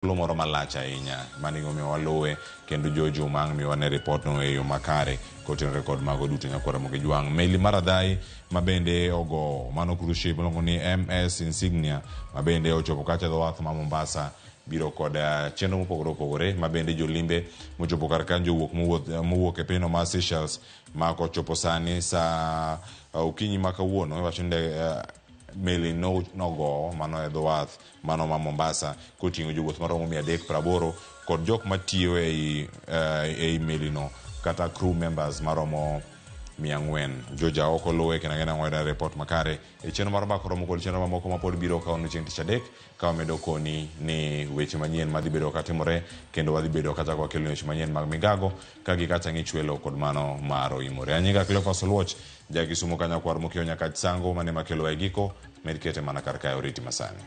Thuolo moro malach ahinya mano emomiyo waluwe kendo George Umang miwa ne ripot no e yo makare kotenore kod mago duto nyakwar Ramogi Jwang'. Meli mar Adhai ma bende ogo mano cruise ship miluongo ni MS Insignia ma bende ochopo kacha e dho wath ma Mombasa biro kod eh, chenro mopogore opogore ma bende jolimbe mochopo kar kanyo jowuok mowuok e pinyno mar Seychelles ma kochopo sani sa eh, okinyi ma kawuono iwacho ni eh, meli nogowo mano e dho wath mano ma Mombasa koting'o jowuoth maromo 380 kod jok matiyo ei, ei melino kata crew members maromo 400. George Aoko luwe kendo ang'e nang'o report makare e chenro mar mbaka romo kod chenro mamoko ma pod biro ka chieng' tich adek ka wamedo koni ni weche manyien madhi bedo katimore kendo wadhi bedo kachako wakelo weche manyien mag migago ka gi kacha ng'ichwelo kod mano mar oimore. Anyinga Cleophas Oluoch ja Kisumo kanyakwar mokiewo Nyakach Sango mane makelo e giko med kete mana kar kae oriti masani.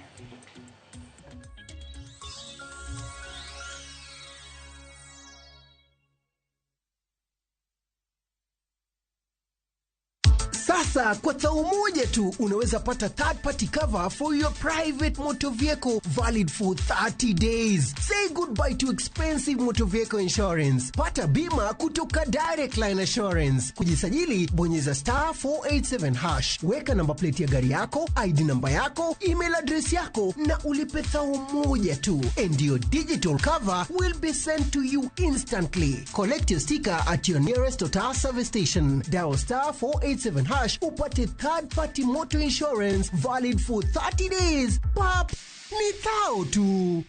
Sasa kwa thao moja tu unaweza pata third party cover for your private motor vehicle valid for 30 days. Say goodbye to expensive motor vehicle insurance. Pata bima kutoka Direct Line Assurance. Kujisajili, bonyeza star 487 hash, weka namba plate ya gari yako, ID namba yako, email address yako na ulipe thao moja tu, and your digital cover will be sent to you instantly. Collect your sticker at your nearest Total service station. Dial star 487 hash upate third party motor insurance valid for 30 days. Pap, ni thao tu.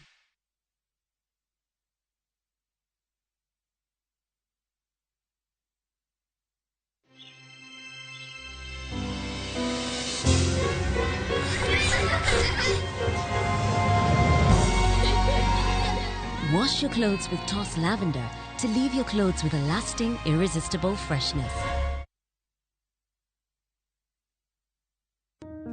Wash your clothes with Toss Lavender to leave your clothes with a lasting, irresistible freshness.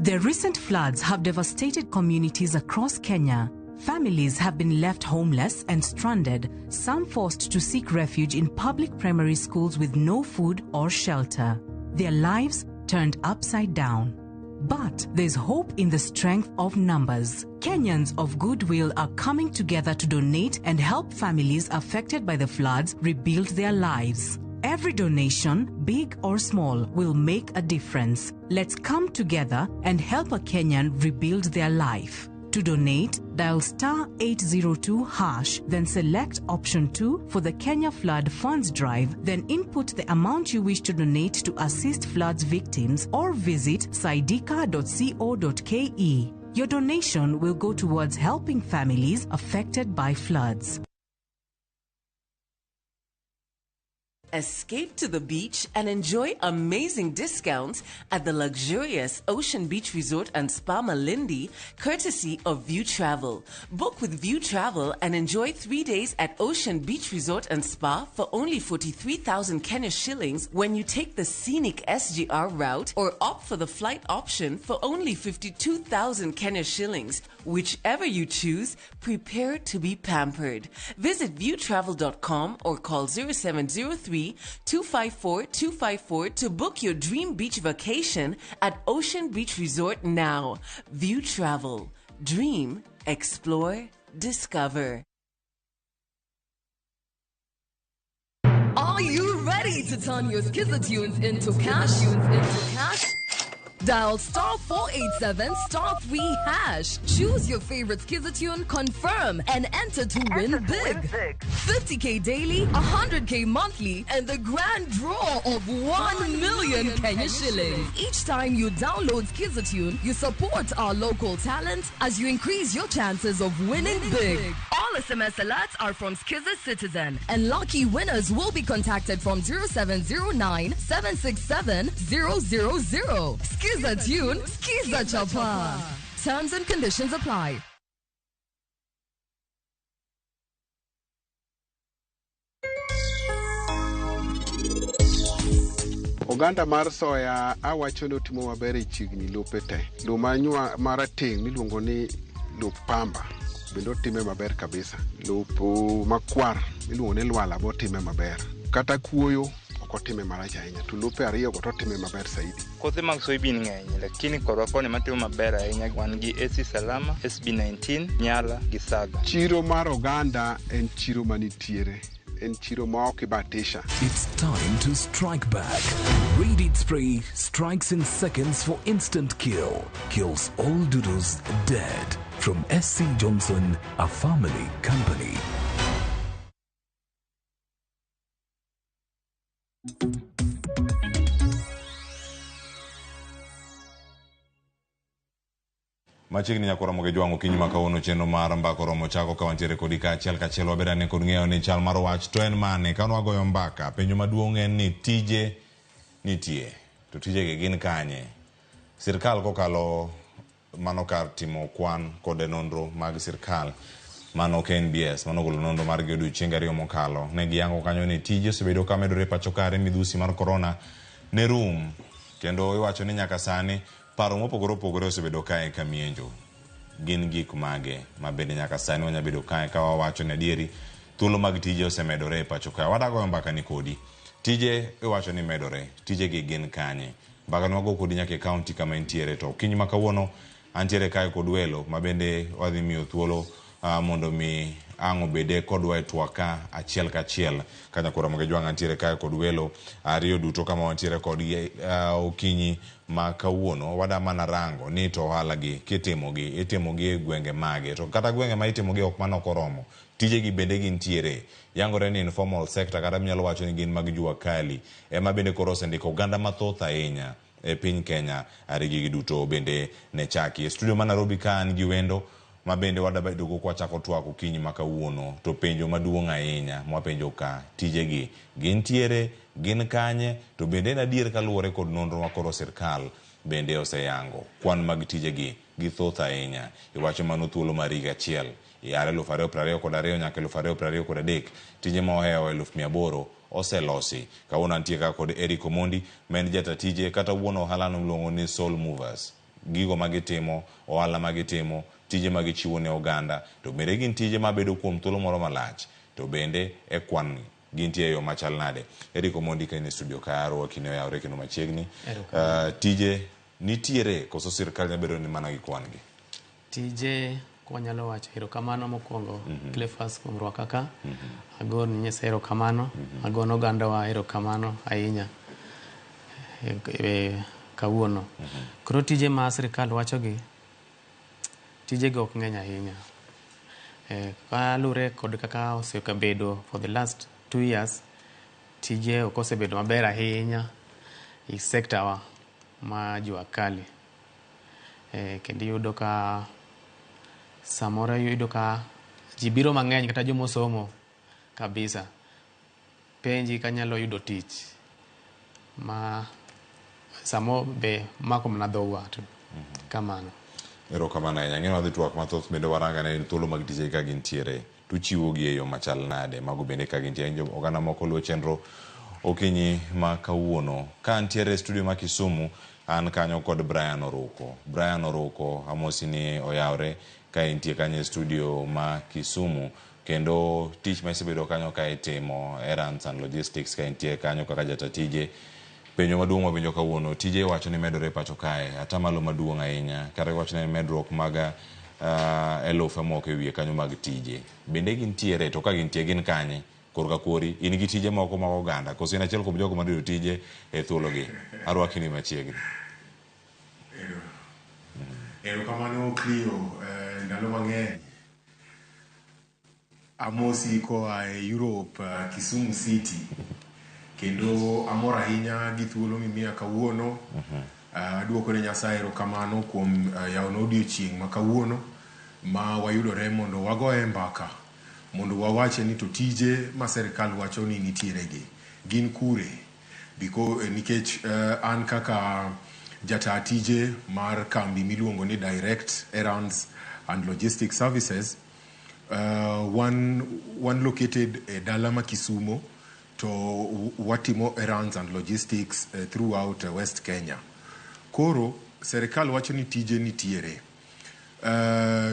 The recent floods have devastated communities across Kenya. Families have been left homeless and stranded, some forced to seek refuge in public primary schools with no food or shelter. Their lives turned upside down. But there's hope in the strength of numbers. Kenyans of goodwill are coming together to donate and help families affected by the floods rebuild their lives. Every donation, big or small, will make a difference. Let's come together and help a Kenyan rebuild their life. To donate, dial star 802 hash, then select option 2 for the Kenya Flood Funds Drive, then input the amount you wish to donate to assist floods victims or visit saidika.co.ke. Your donation will go towards helping families affected by floods. Escape to the beach and enjoy amazing discounts at the luxurious Ocean Beach Resort and Spa Malindi, courtesy of View Travel. Book with View Travel and enjoy 3 days at Ocean Beach Resort and Spa for only 43,000 Kenya shillings when you take the scenic SGR route or opt for the flight option for only 52,000 Kenya shillings. Whichever you choose, prepare to be pampered. Visit viewtravel.com or call 0703 254 254 to book your dream beach vacation at Ocean Beach Resort now. View Travel. Dream, explore, discover. Are you ready to turn your Skiza tunes into cash? Into cash? Dial star 487 star 3 hash. Choose your favorite Skiza tune, confirm, and enter to win big. 50k daily, 100k monthly, and the grand draw of 1 million Kenya shillings. Each time you download Skiza tune, you support our local talent as you increase your chances of winning big. All SMS alerts are from Skiza Citizen, and lucky winners will be contacted from 0709 767 000. Skiza tune, Skiza Chapa. Terms and conditions apply. Oganda mar soya awacho ni otimo maber e chiegni lope te. Lo manywa marateng' miluongo ni lop pamba bende otime maber kabisa. Lop makwar miluongo ni lwala be otime maber. Kata kuoyo Ok otime marach ahinya to lope ariyogo to otime maber saidi. Kothe mag soybean ng'eny lakini korwa koni matimo maber ahinya wan gi AC Salama, SB19, Nyala gi Saga. Chiro mar oganda en chiro manitiere en chiro ma ok ibatisha. It's time to strike back. Raid Spray strikes in seconds for instant kill. Kills all doodles dead. From SC Johnson, a family company. Machiegni nyaka Ramogi Jwang' okinyi ma kawuono chenro mar mbaka oromo chako ka wantiere kodi kaachiel kachiel wabed ane kod ng'eyo ni chal mar wach to en mane ka nwagoyo mbaka penjo maduong' en ni tije nitie to tijegi gin kanye sirkal kokalo mano kar timo kwan kod nonro mag sirkal mano KNBS mano golo nonro margi odiochienge ariyo mokalo ne giyango kanyo ni tije osebedo ka medore pacho kare midhusi mar korona ne rum kendo iwacho ni nyaka sani paro mopogore opogore osebedo kae ka mienjo gin gik mage ma bende nyaka sani wanya bedo kae ka wawacho ni adieri thuolo mag tije osemedore e pacho kae wadagoyo mbaka ni kodi tije iwacho ni medore tijegi gin kanye mbaka ni wago kodi nyaka e kaunti kama intiere to okinyi ma kawuono antiere kae kod welo ma bende wadhi miyo thuolo mondo mi ang' obede kodwa e twak ka achiel kachiel ka nyakwar Ramogi Jwang' antiere kae kod welo ariyo duto kama wantiere kodgi okinyi ma kawuono wada mana rango ni to ohala gi kitimogi itimogi e gwenge mage to kata gwenge ma itimogi ok mano ok oromo tijegi bende gintiere yangore ni informal sector kata minyalo wacho ni gin mag jua kali ema bende koro osendiko oganda mathoth ahinya e piny Kenya are gigi duto bende ne chaki e studio ma Nairobi ka an gi wendo ma bende wadabedogo kwachako twak okinyi ma kawuono to penjo maduong' ahinya mwapenjo ka tijegi gintiere gin kanye to bende en adier kaluwore kod nonro ma koro sirkal bende oseyango kwan mag tijegi githoth ahinya iwacho mano thuolo mar higa achiel yare 2022 nyaka 2023 tije ma ohewo 800,000 oselosi kawuono antie ka kod Eric Omondi ma en jata tije kata wuon ohala no miluongo ni Soul Movers gigo magitimo ohala magitimo tije magichiwo ne oganda to bende gin tije mabedo kuom thuolo moro malach to bende e kwan gintie e yo machal nade Eric Omondi ka in e studio ka arwaki ne oyawre kendo machiegni tije nitiere koso sirkal nyalo bedo ni mana gi kwan gi Tije kwanyalo wacho erokamano mokwongo Cleophas kuom rwaka ka. Agon Nyasaye erokamano, agon ogandawa erokamano ahinya kawuono. Koro tije ma sirkal wachogi, tijego ok ng'eny ahinya. Kaluwore kod kaka osebedo for the last 2 years, tije ok osebedo maber ahinya e sector wa ma jua kali. Kendo iyudo ka samoro iyudo ka ji biro mang'eny kata jomosomo kabisa penji kanyalo yudo tich ma samo be mako mana dhowa to kamano. Erokamano ahinya. Ang'eyo wadhi twak mathoth bende waranga ne thuolo mag tije ka gintiere tuchiwogi e yo machal nade mago bende ka gintiere oganda moko luwo chenro okinyi ma kawuono ka antiere e studio ma Kisumu an kanyo kod Brian Oruko. Brian Oruko amosi ni oyawre ka intie kanyo e studio ma Kisumu kendo tich ma isebedo kanyo ka itimo errands and logistics ka intie kanyo kaka jata tije penjo maduong' mawinjo kawuono tije iwacho ni medore e pacho kae atamalo maduong' ahinya kata iwacho ni medruok mag elufe moko e wiye kanyo mag tije bende gintiere to ka gintie gin kanye korka kori in gi tije moko mag oganda koso in achiel kuom jogo madwaro tije e thuologi arwaki ni machiegni. Erokamano Clio, ndalo mang'eny. Amosi koa e Europe, Kisumu City. Kendo amor ahinya gi thuolo mimiya kawuono. Aduoko ne Nyasaye erokamano kuom yawona odiochieng' ma kawuono ma wayudore mondo wagoye mbaka mondo wawache ni to tije ma serikal wacho ni nitiere gi gin kure. Nikech an kaka jata tije mar kambi miluongo ni Direct Errands and Logistics Services, one located e dala ma Kisumo to watimo errands and logistics throughout West Kenya. Koro serikal wacho ni tije nitiere.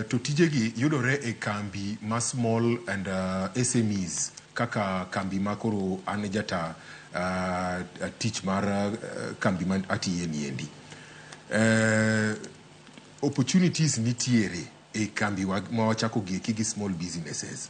To tijegi yudore e kambi ma small and SMEs kaka kambi ma koro an e jata uh, tich mar uh, kambi ma atiye niendi. Uh, opportunities nitiere e kambi wa, ma wachako gieki gi small businesses,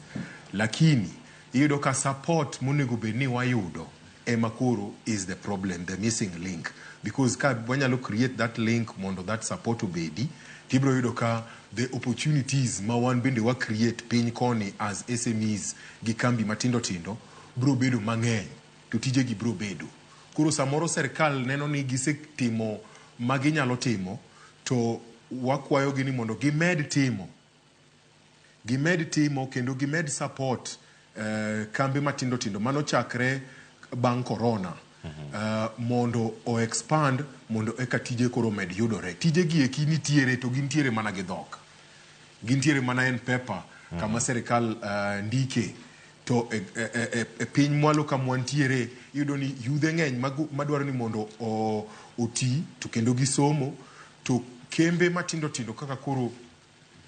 lakini iyudo ka support monego bed ni wayudo ema koro is the problem, the missing link, because ka wanyalo create that link mondo that support obedi, tibiro yudo ka the opportunities ma wan bende wa create piny koni as SMEs gi kambi matindo tindo biro bedo mang'eny to tijegi biro bedo. Koro samoro serikal neno ni gisetimo ma ginyalo timo, to wakwayogi ni mondo gimed timo, gimed timo kendo gimed support kambe matindo tindo mano chakre bang' corona mondo o expand mondo eka tije koro med yudore. Tije gi eki nitiere to gintiere mana gi dhok, gintiere mana en paper kama serikal ndike to e, e, e, e piny mwalo kama wantiere iyudo ni yudhe ng'eny madwaro ni mondo oti to kendo gisomo to kembe matindo tindo kaka koro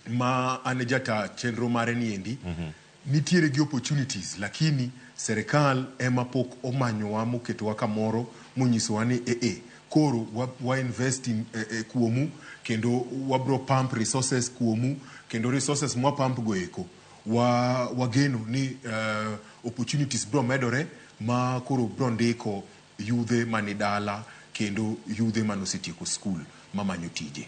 ma an e jata chenro mare niendi nitiere gi opportunities, lakini serikal ema pok omanyowa moketowa kamoro monyisowa ni ee koro wa, wa invest in, kuomu kendo wabro pump resources kuomu kendo resources mwa pump go eko wa wageno ni opportunities bro medore ma koro bro ndiko yudhe mani dala kendo yudhe manosetieko skul mamanyo tije.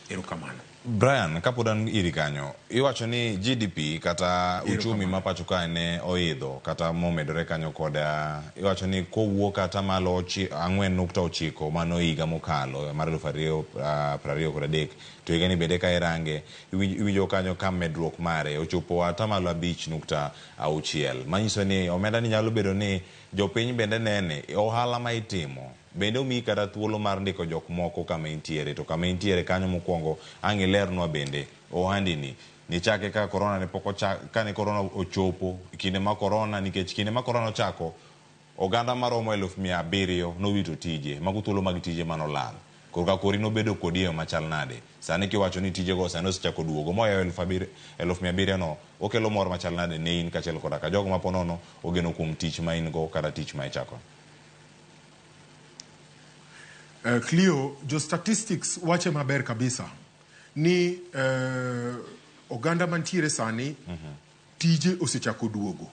Erokamano. Brian, kapod an iri kanyo, iwacho ni GDP kata uchumi ma pacho kae ne oidho kata momedore kanyo koda iwacho ni kowuok kata malo 4.9 mano higa mokalo mar 2023 to higani bende ka irange iwinjo kanyo ka medruok mare ochopo atamalo 5.6, manyiso ni omenda ni nyalo bedo ni jopiny bende nene ohala ma itimo bende omiyi kata thuolo mar ndiko jok moko kama intiere to kama intiere kanyo mokwongo ang' ilernwa bende ohandi ni nichake ka korona ne pok ochak kane korona ochopo kinde ma korona nikech kinde ma korona ochako oganda maromo 700,000 nowito tije mago thuolo mag tije manolal koro ka kori nobedo kodi e yo machal nade sani kiwacho ni tijego sani osechako duogo moyawo 700,000 no okelo mor machal nade ne in kaachiel koda ka jogo ma po nono ogeno kuom tich ma in go kata tich ma ichako. Clio, jo statistics wache maber kabisa ni oganda mantiere sani tije osechako duogo.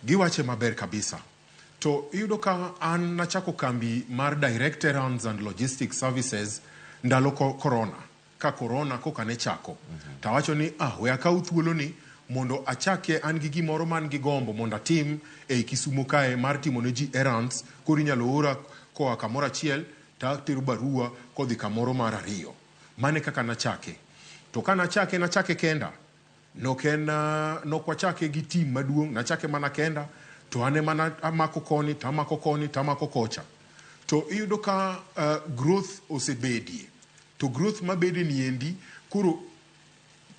Giwache maber kabisa. To iyudo ka an nachako kambi mar Direct Errands and Logistics Services ndalo corona. Ka corona koka ne chako. Tawacho ni we akaw thuolo ni mondo achake an gi gimoro man gi gombo mondo atim ei Kisumo kae mar timo ne ji errands koro inyalo ora koa kamoro achiel tatero barua kodhi kamoro mar ariyo. Mane kaka nachake. To ka nachake, nachake kenda. Nok en nok wachake gi team maduong', nachake mana kenda to an ema amako koni to amako koni to amako kocha. To iyudo ka growth osebedie. To growth mabede ni endi koro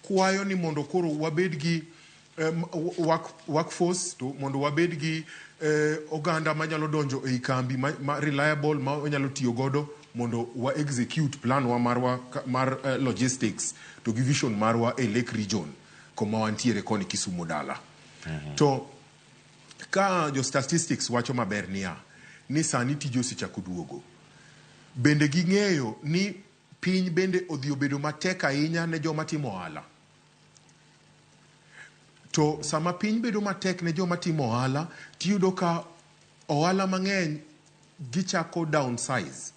kwayo ni mondo koro wabed gi workforce to mondo wabed gi oganda manyalo donjo ei kambi ma reliable ma wanyalo tiyo godo mondo wa execute plan wa marwa mar logistics to gi vision marwa e Lake Region koma wantiere koni Kisumu dala. To ka jo statistics wacho maber niya ni sani tije osechako duogo, bende ging'eyo ni piny bende odhi obedo matek ahinya ne joma timo ohala. To sama piny bedo matek ne joma timo ohala, tiyudo ka ohala mang'eny gichako downsize.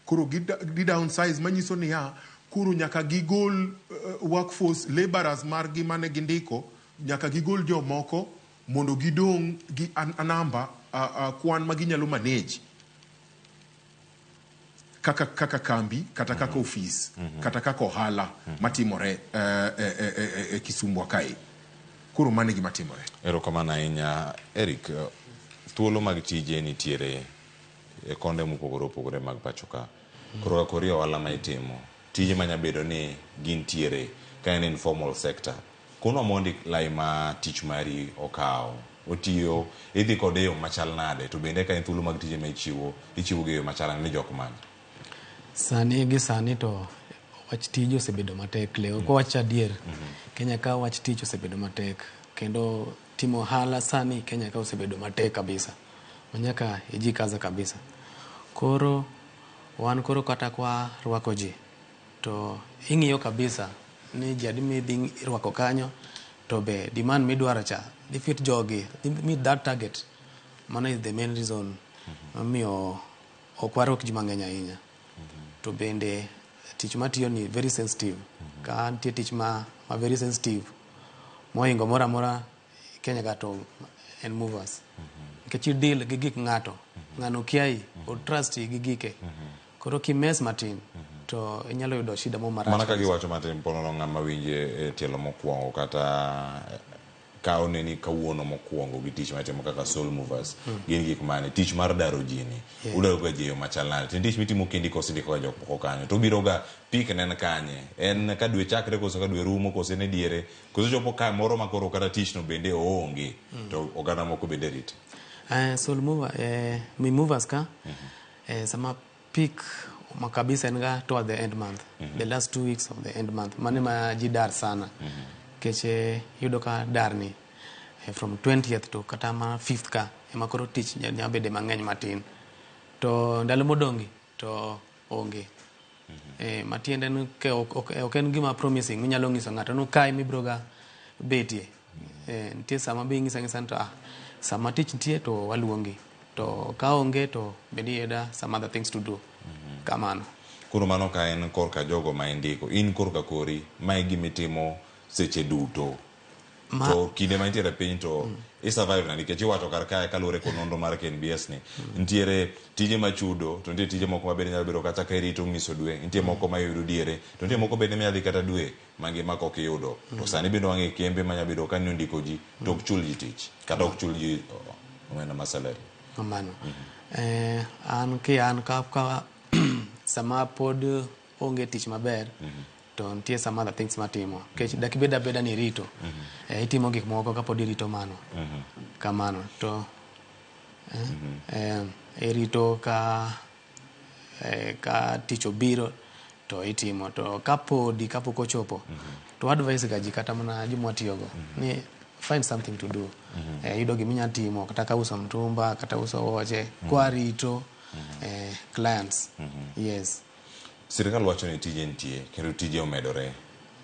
Koro gi downsize manyiso niya, koro nyaka gigol workforce laborers margi mane gindiko, nyaka gigol jomoko mondo gidong' gi a namba kwan ma ginyalo manage kaka kambi kata kaka ofis kata kaka ohala matimore e Kisumu kae. Koro mano e gima timore. Erokamano ahinya Eric. Thuolo mag tije nitiere e konde mopogore opogore mag pacho ka. Koro ka kori ohala ma itimo, tije manya bedo ni gintiere ka en informal sector. Kono mondi lai ma tich mari okawo, otiyo, idhi kode e yo machal nade, to bende ka en thuolo mag tije ma ichiwo, ichiwo gi e yo machal nade ne jok mage? Sani gi sani to wach tije osebedo matek leo. Kwa wach adier, Kenya ka wach tich osebedo matek. Kendo timo ohala sani Kenya ka osebedo matek kabisa. Manyaka ijikaza kabisa. Koro wan koro kata kwa rwako ji to ing'iyo kabisa ni ji adi midhi rwako kanyo to be demand midwaro cha dhi fit jogi dhi meet that target. Mano is the main reason momiyo ok warwak ji mang'eny ahinya. To bende tich matiyo ni very sensitive. Ka nitie tich ma very sensitive mohingo moro amora Kenya ka to en movers. Nikech i deal gi gik ng'ato. Ng'ano kiai, o trust gi gike. Koro kimes matin to inyalo yudo shida moro marach. Mana ka giwacho matin ponono ng'ama winje e tielo mokwongo kata ka oneni kawuono mokwongo gi tich matimo kaka Soul Movers gin gik mane tich mar daro ji ni udaro ga ji e yo machal nade to en tich mitimo kendi koso indiko ga jok moko kanyo to obiro ga peak ne en kanye en ka dwe chakre koso ka dwe rumo koso en e diere koso chopo ka moro ma koro kata tich no bende oonge to oganda moko bende rite. Soul Mover, mi movers ka sama peak ma kabisa en ga toward the end month. The last 2 weeks of the end month. Mano ema ji dar sana. Nikech iyudo ka dar ni from 20th to kata ma 5th ka ema koro tich nya bede mang'eny matin. To ndalo modong'gi to onge. Matiende ni ok en gima promising minyalo nyiso ng'ato ni kae mibiro ga betie. Nitie sama be ing'iso ang'isa ni to sama tich nitie to waluongi. To ka onge to bende iyuda some other things to do. Kamano. Koro mano ka en korka jogo ma indiko, in korka kori, ma e gima itimo seche duto. To kinde ma intiere piny to i survive na nikech iwacho kar kae kaluwore kod nonro mar KNBS ni nitiere tije machudo to nitie tije moko ma bende nyalo bedo kata ka irito ngiso dwe, nitie moko ma iyudo diere to nitie moko bende minya dhi kata dwe mangima kok iyudo. To sani bende wang'e kembe manya bedo ka ni ondiko ji to ok chul ji tich kata ok chul ji omenda mar salary. Kamano. An ki an ka sama pod onge tich maber to nitie some other things matimo. Nikech dak ibed abeda ni irito. Itimo gik moko kapod irito mano. Kamano. To irito ka tich obiro to itimo. To kapodi kapok ochopo to advice ga ji kata mana joma watiyogo ni find something to do. Yudo gima inya timo kata ka uso mtumba kata uso wuoche kwarito clients. Yes. Sirikal wacho ni tije nitie kendo tije omedore.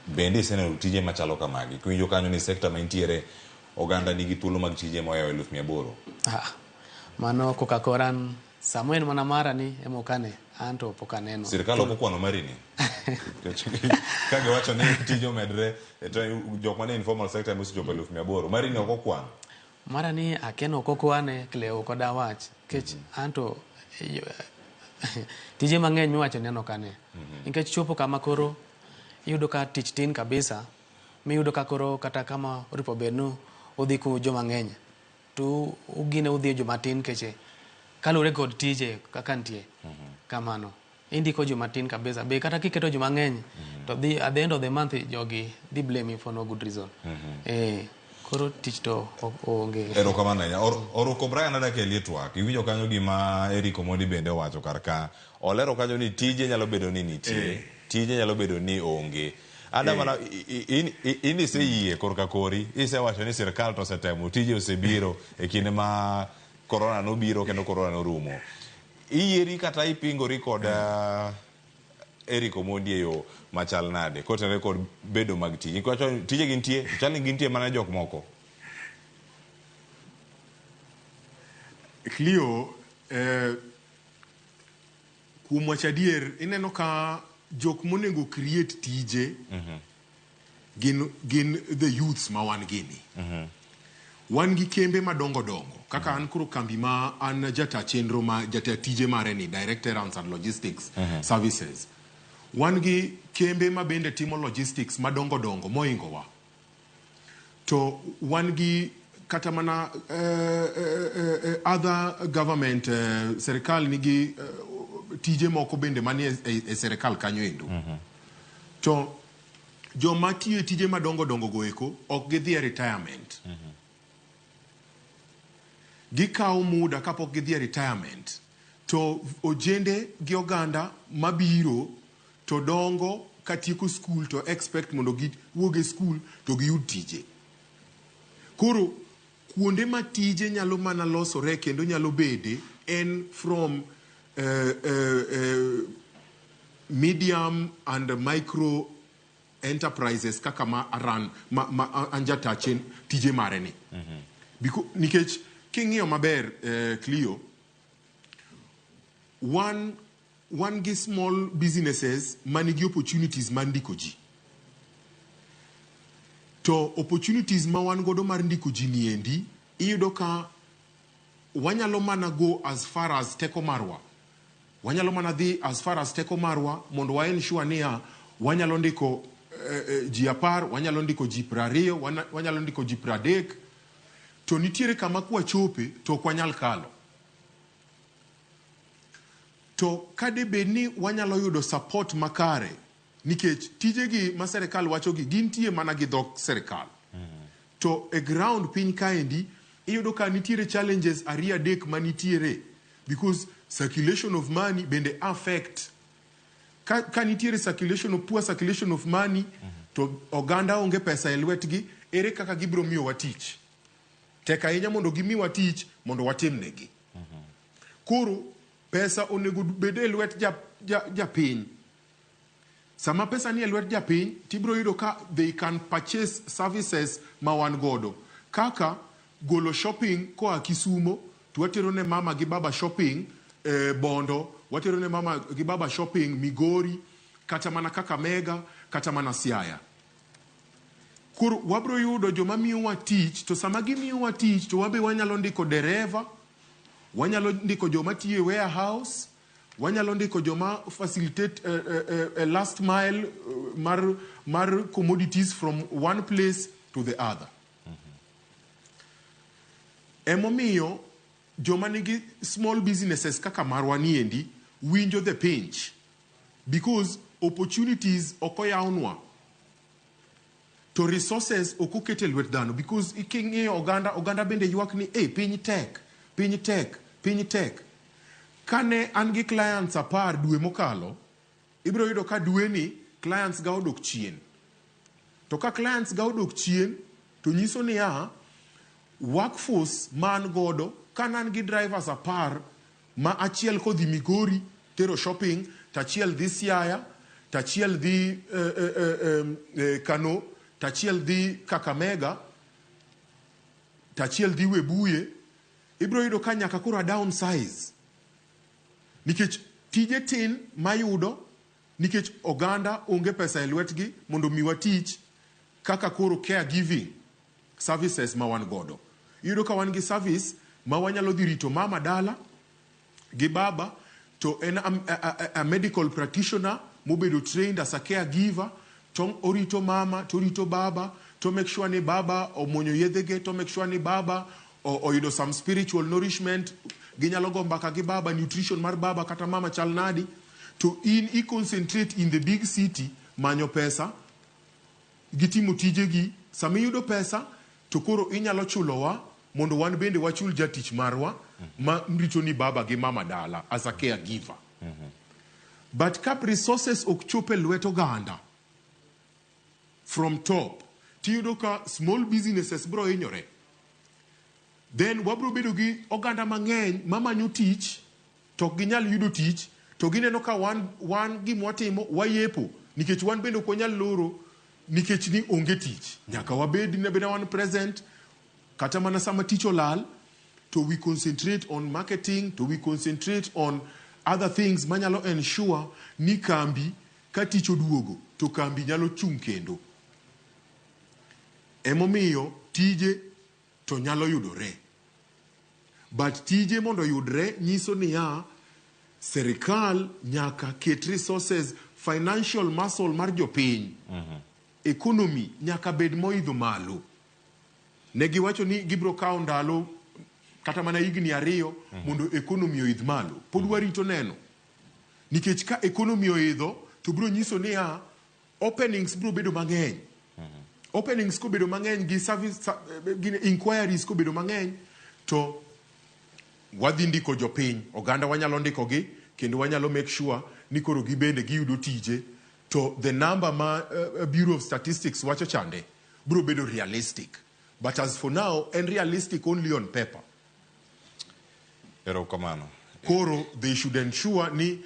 Bende iseneno tije machalo kamagi? Kiwinjo kanyo ni sekta ma intiere oganda nigi thuolo mag tije mohewo 800,000. Mano koka koran samo en mana mara ni ema ok ane, an to pok aneno. Sirikal ok okwano mari ni? Ka giwacho ni tije omedre to jok manie informal sector ema osechopo 800,000. Mari ni ok okwan? Mara ni akia ni ok okwane, Cleo ok dawach. Nikech an to tije mang'eny miwacho ni an ok ane. Nikech chopo kama koro iyudo ka tich tin kabisa, miyudo ka koro kata kama oripo bed ni udhi ku joma ng'eny to ugine udhi joma tin keche kaluwore kod tije kaka nitie. Kamano. Indiko joma tin kabisa. Be kata kiketo joma ng'eny to dhi at the end of the month jogi dhi blame you for no good reason. Koro tich to onge. Erokamano ahinya. Oruko Brian adak e Litwak. Iwinjo kanyo gima Eric Omondi bende owacho kar ka. Olero kanyo ni tije nyalo bedo ni nitie. Tije nyalo bedo ni onge. Ada mana in iseyie korka kori, isewacho ni sirkal to osetemo, tije osebiro e kinde ma corona nobiro kendo corona norumo. Iyieri kata ipingori kod Eric Omondi e yo machal nade kotenore kod bedo mag tije? Iwacho tije gintie, chal ni gintie mana jok moko. Clio, kuom wacho adier, ineno ka jok monego create tije gin the youths ma wan gini. Wan gi kembe madongo dongo kaka an koro kambi ma an jata chenro ma jata tije mare ni Director Errands and Logistics Services. Wan gi kembe ma bende timo logistics madongo dongo mohingo wa. To wan gi kata mana other government, serikal nigi tije moko bende manie e serikal kanyo endo. To joma tiyo e tije madongo dongo go eko ok gidhi e retirement. Gikawo muda kapok gidhi e retirement. To ojende gi oganda mabiro to dongo katieko skul to expect mondo giwuog e skul to giyud tije. Koro kuonde ma tije nyalo mana losore kendo nyalo bede en from medium and micro enterprises kaka ma aran ma an jata tije mare ni. Nikech king'iyo maber, Clio, wan gi small businesses manigi opportunities mar ndiko ji. To opportunities ma wan godo mar ndiko ji niendi, iyudo ka wanyalo mana go as far as teko marwa. Wanyalo mana dhi as far as teko marwa mondo wa ensure niya wanyalo ndiko ji 10, wanyalo ndiko ji 20, wanyalo ndiko ji 30. To nitiere kama kwachope to ok wanyal kalo. To kade bed ni wanyalo yudo support makare, nikech tijegi ma serikal wachogi gintie mana gi dhok serikal. To e ground piny kaendi, iyudo ka nitiere challenges ariyo adek manitiere because circulation of money bende affect ka nitiere circulation of poor circulation of money to oganda onge pesa e lwetgi, ere kaka gibiro miyowa tich? Tek ahinya mondo gimiwa tich mondo watimnegi. Koro pesa onego bed e lwet japiny. Sama pesa ni e lwet japiny, tibiro yudo ka they can purchase services ma wan godo. Kaka golo shopping koa Kisumo, to watero ne mama gi baba shopping Bondo, watero ne mama gi baba shopping Migori, kata mana Kakamega, kata mana Siaya. Koro wabiro yudo joma miyowa tich, to sama gimiyowa tich to wabe wanyalo ndiko dereva, wanyalo ndiko joma tiyo e warehouse, wanyalo ndiko joma facilitate last mile mar commodities from one place to the other. Emomiyo joma nigi small businesses kaka marwa niendi winjo the pinch because opportunities ok oyawnwa to resources ok oket e lwet dhano because king'iyo oganda bende ywak ni hey, piny tek, piny tek, piny tek. Kane an gi clients 10 dwe mokalo, ibiro yudo ka dweni clients ga odok chien. To ka clients ga odok chien, to nyiso niya, workforce ma an godo, ka ne an gi drivers 10 ma achiel kodhi Migori tero shopping, to achiel dhi Siaya, to achiel dhi Kano, to achiel dhi Kakamega, to achiel dhi Webuye, ibiro yudo ka nyaka koro a downsize. Nikech tije tin mayudo, nikech oganda onge pesa e lwetgi mondo miwa tich kaka koro caregiving services ma wan godo. Iyudo ka wan gi service ma wanyalo dhi rito mama dala gi baba to en a medical practitioner mobedo trained as a caregiver to orito mama to orito baba to make sure ni baba omuonyo yedhege to make sure ni baba oyudo some spiritual nourishment, ginyalo go mbaka gi baba, nutrition mar baba kata mama chal nadi, to in i concentrate in the big city manyo pesa gitimo tijegi. Sama iyudo pesa to koro inyalo chulowa mondo wan bende wachul jatich marwa ma rito ni baba gi mama dala as a caregiver. But ka resources ok chop e lwet oganda from top, tiyudo ka small businesses bro hinyore, then wabro bedo gi oganda mang'eny mamanyo tich to ok ginyal yudo tich, to gineno ka wan gimwatimo wayepo nikech wan bende ok wanyal loro nikech ni onge tich, nyaka wabed abeda wan present kata mana sama tich olal, to we concentrate on marketing, to we concentrate on other things manyalo ensure ni kambi ka tich oduogo to kambi nyalo chung' kendo. Emomiyo tije to nyalo yudore, but tije mondo yudre nyiso niya serikal nyaka ket resources, financial muscle mar jopiny. Economy nyaka bed moidho malo. Ne giwacho ni gibiro kawo ndalo kata mana higni 2 mondo economy oidh malo. Pod warito neno nikech ka economy oidho to biro nyiso niya openings biro bedo mang'eny. Openings kobedo mang'eny gi service gi inquiries kobedo mang'eny to wadhi ndiko jopiny, oganda wanyalo ndikogi kendo wanyalo make sure ni koro gibende giyudo tije, to the number ma Bureau of Statistics wacho chande biro bedo realistic. But as for now, en realistic only on paper. Erokamano. Koro they should ensure ni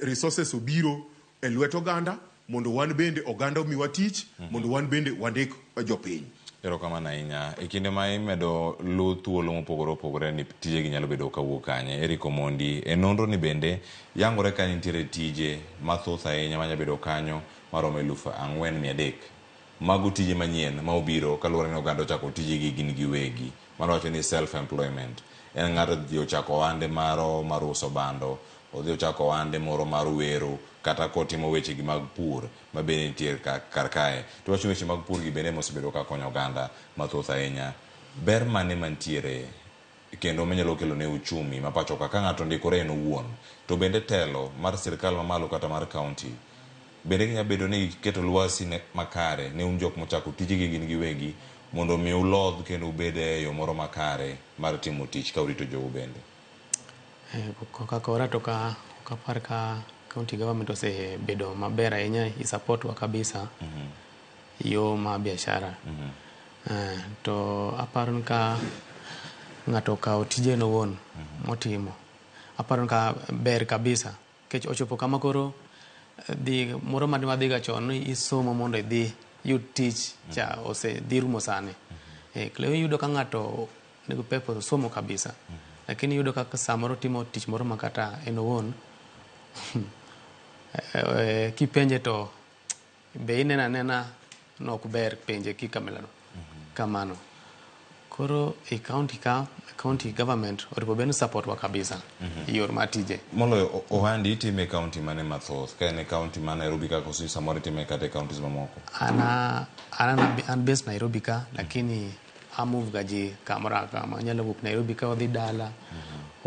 resources obiro e lwet oganda mondo wan bende oganda omiwa tich, mondo wan bende wandik jopiny. Erokamano ahinya. E kinde ma imedo luw thuolo mopogore opogore ni tijegi nyalo bedo kawuok kanye. Eric Omondi, e nonro ni bende yangore ka nitiere tije mathoth ahinya manya bedo kanyo maromo 4,300. Mago tije manyien ma obiro kaluwore ni oganda ochako tijegi gin giwegi. Mano wacho ni self employment. En ng'ato odhi ochako ohande maro mar uso bando, odhi ochako ohande moro mar wero, kata kotimo weche gi mag pur ma bende nitie kar kae. To wacho weche mag pur gi bende mosebedo ka konyo oganda mathoth ahinya. Ber mane mantiere kendo manyalo kelo ne uchumi ma pacho ka ka ng'ato ndikore en owuon, to bende telo mar sirkal mamalo kata mar county bende ginya bedo ni giketo lwasi ne makare ne un jok mochako tijegi gin giwegi mondo mi ulodh kendo ubed e yo moro makare mar timo tich ka urito jou bende. Kaka to ka ok apar ka county government osebedo maber ahinya i support wa kabisa yo ma biashara. To aparo ni ka ng'ato okawo tije en owuon motimo, aparo ni ka ber kabisa nikech ochopo kama koro dhi moro mane wadhiga chon ni isomo mondo idhi yud tich cha osedhi rumo sani. Kendo iyudo ka ng'ato nigi purpose osomo kabisa, lakini iyudo ka samoro timo tich moro ma kata en owuon kipenje to be ineno anena ni ok ber penje kikamelano kamano. Koro e county ka, county government oripo bed ni support wa kabisa e yor mar tije. Moloyo ohandi itime e county mane mathoth? Ka en e county ma Nairobi ka koso samoro itime kata e counties mamoko? An based Nairobi ka, lakini a move ga ji kamoro kama. Anyalo wuok Nairobi ka odhi dala,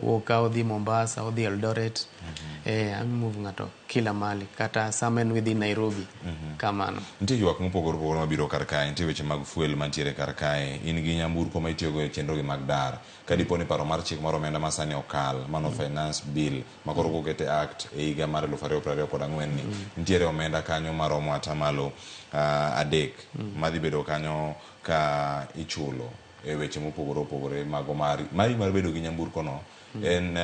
owuok ka odhi Mombasa, odhi Eldoret. A move ng'ato kila mahali kata sama en within Nairobi. Kamano. Nitie ywak mopogore opogore mabiro kar kae, nitie weche mag fuel mantiere kar kae, in gi nyamburko ma itiyogo e chenro gi mag dar. Ka dipo ni paro mar chik mar omenda ma sani okal, mano finance bill, ma koro kokete act e higa mar 2024 ni, nitiere omenda kanyo maromo atamalo 3 madhi bedo kanyo ka ichulo e weche mopogore opogore mago mari mar bedo gi nyamburko no. En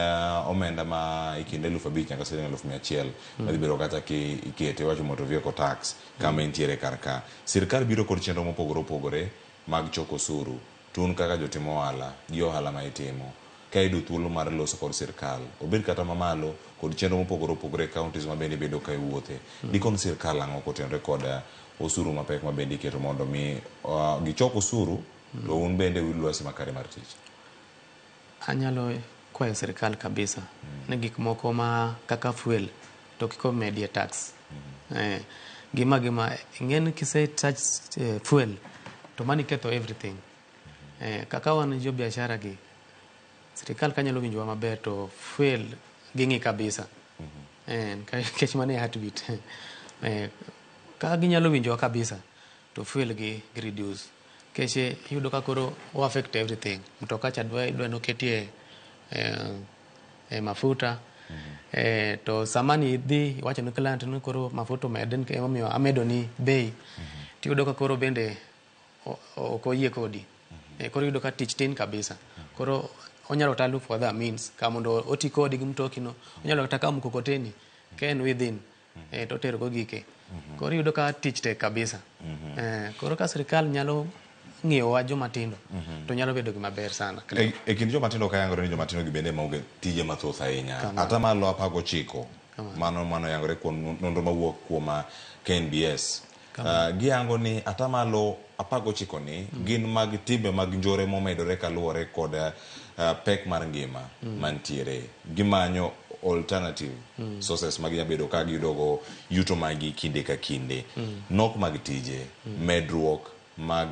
omenda ma e kind 5,000 nyaka siling 100,000 madhi bedo kata ki ikete wacho motor vehicle tax kama entiere kar ka. Sirkal biro kod chenro mopogore opogore mag choko osuru. To un kaka jotim ohala gi ohala ma itimo, ka iyudo thuolo mar loso kod sirkal, obed kata mamalo kod chenro mopogore opogore e counties ma bende ibedo ka iwuothe, dikon sirkal ang'o kotenore kod osuru mapek ma bende iketo mondo mi gichok osuru to un bende uyud lwasi makare mar tich? Anyalo kwayo sirkal kabisa ni gik moko ma kaka fuel to kik omedie tax. Gima ing'e ni kise touch fuel to mano iketho everything. Kaka wan jo biashara gi, sirkal kanyalo winjowa maber to fuel ging'i kabisa. Nikech mano e heartbeat. Ka ginyalo winjowa kabisa to fuel gi reduce. Nikech iyudo ka koro o affect everything. Mtoka cha dwa noketie mafuta. To sama ni idhi iwacho ne client ni koro mafuta omedi emomiyo amedo ni bei, tiyudo ka koro bende ok oyie kodi. Koro iyudo ka tich tin kabisa. Koro onyalo kata look for other means ka mondo oti kodi gi mtoki no. Onyalo kata kawo mkokoteni ka en within to otero go gike. Koro iyudo ka tich tek kabisa. Koro ka sirkal nyalo ng'iyowa joma tindo to nyalo bedo gima ber sana. E kind joma tindo ka yangore ni joma tindo gi bende maonge tije mathoth ahinya. Atamalo 19 mano yangore kuom nonro mawuok kuom KNBS. Giyango ni atamalo 19 ni gin mag timbe mag njore momedore kaluwore kod pek mar ngima mantiere. Gimanyo alternative sources ma ginya bedo ka giyudogo yuto magi kinde ka kinde. Nok mag tije, medruok mag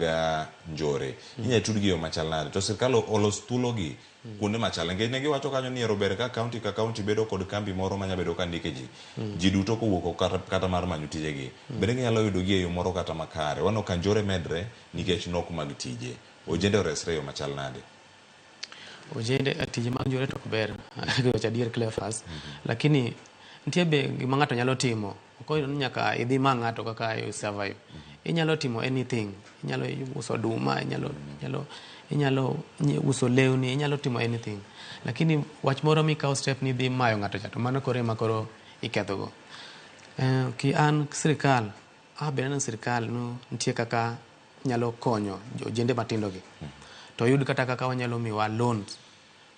njore. Inyalo tudgi e yo machal nade? To sirkal olos thuologi kuonde machal. Nikech ne giwacho kanyo ni ero ber ka county bedo kod kambi moro manya bedo ka ndike ji. Ji duto kowuok kata mar manyo tijegi. Bende ginyalo yudo gi e yo moro kata makare. Waneno ka njore medre nikech nok mag tije. Ojende oresre e yo machal nade? Ojende tije mag njore to ok ber. Wacho adier Cleophas. Lakini nitie be gima ng'ato nyalo timo. Ok ochuno ni nyaka idhi ma ng'ato kaka i survive. Inyalo timo anything, inyalo uso oduma, inyalo uso lewni, inyalo timo anything. Lakini wach moro mikawo step ni idhi mayo ng'ato cha to mano koro ema koro ikethogo. Ki an sirikal, be aneno sirikal no nitie kaka nyalo konyo ojende matindo gi. To yud kata kaka wanyalo miwa loans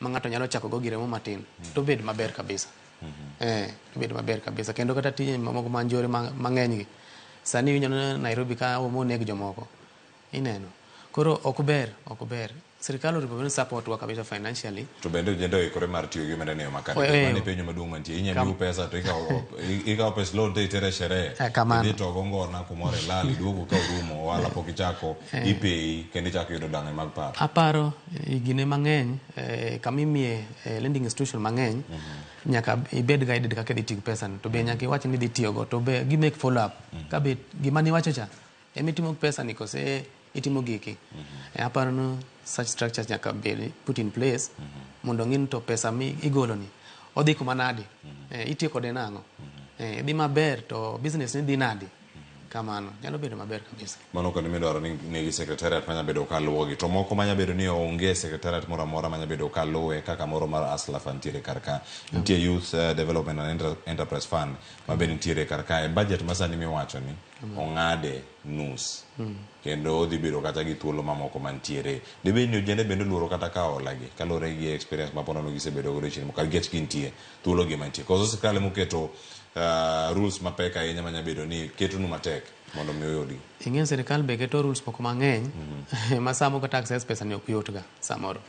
ma ng'ato nyalo chako go gire mo matin to bed maber kabisa. To bed maber kabisa. Kendo kata tije mamoko ma njore mang'eny gi. Sani iwinjo ni Nairobi ka omoneg jomoko. Ineno. Koro ok ber, ok ber. Sirikal onego bed ni support wa kabisa financially. To bende ojende oikore mar tiyo gi omenda ni e yo makare. Mano e penjo maduong' mantie. Inya miu pesa to ikawo pes loan to itere sherehe. Kamano. Idhi to go ngona kumoro ilal, iduogo ka orumo, ohala pok ichako, ipeyi kendo ichako yudo dang'e mag paro. Aparo higni mang'eny, kama imiye lending institution mang'eny, nyaka ibed guided kaka idhi tiyo gi pesa ni. To be nyaka iwach ni idhi tiyogo, to be gi make follow up. Ka be gima niwacho cha, ema itimo gi pesa ni kose itimo giki. Aparo ni such structures nyaka bed put in place mondo ng'i ni to pesa mi igolo ni odhi kuma nadi, itiyo kode nang'o, idhi maber to business ni dhi nadi. Kamano nyalo bedo maber kabisa. Mano kendo midwaro ni nigi secretariat manya bedo kaluwogi. To moko manya bedo ni onge secretariat moro amora manya bedo kaluwe kaka moro mar Hustler Fund nitiere kar ka. Nitie Youth Development and Enterprise Fund ma be nitiere kar kae. Budget ma sani miwacho ni ong'ade nus. Kendo odhi bedo kata gi thuolo mamoko mantiere. Dibed ni ojende bende oluoro kata kawo hola gi kaluwore gi experience ma ponono gisebedo godo chien mokalo nikech gintie thuolo gi mantie. Koso sirkal emoketo rules mapek ahinya manya bedo ni ketonu matek mondo mi uyudgi. Ing'eyo sirikal be keto rules moko mang'eny ma samo kata access pesa ni ok yot ga samoro.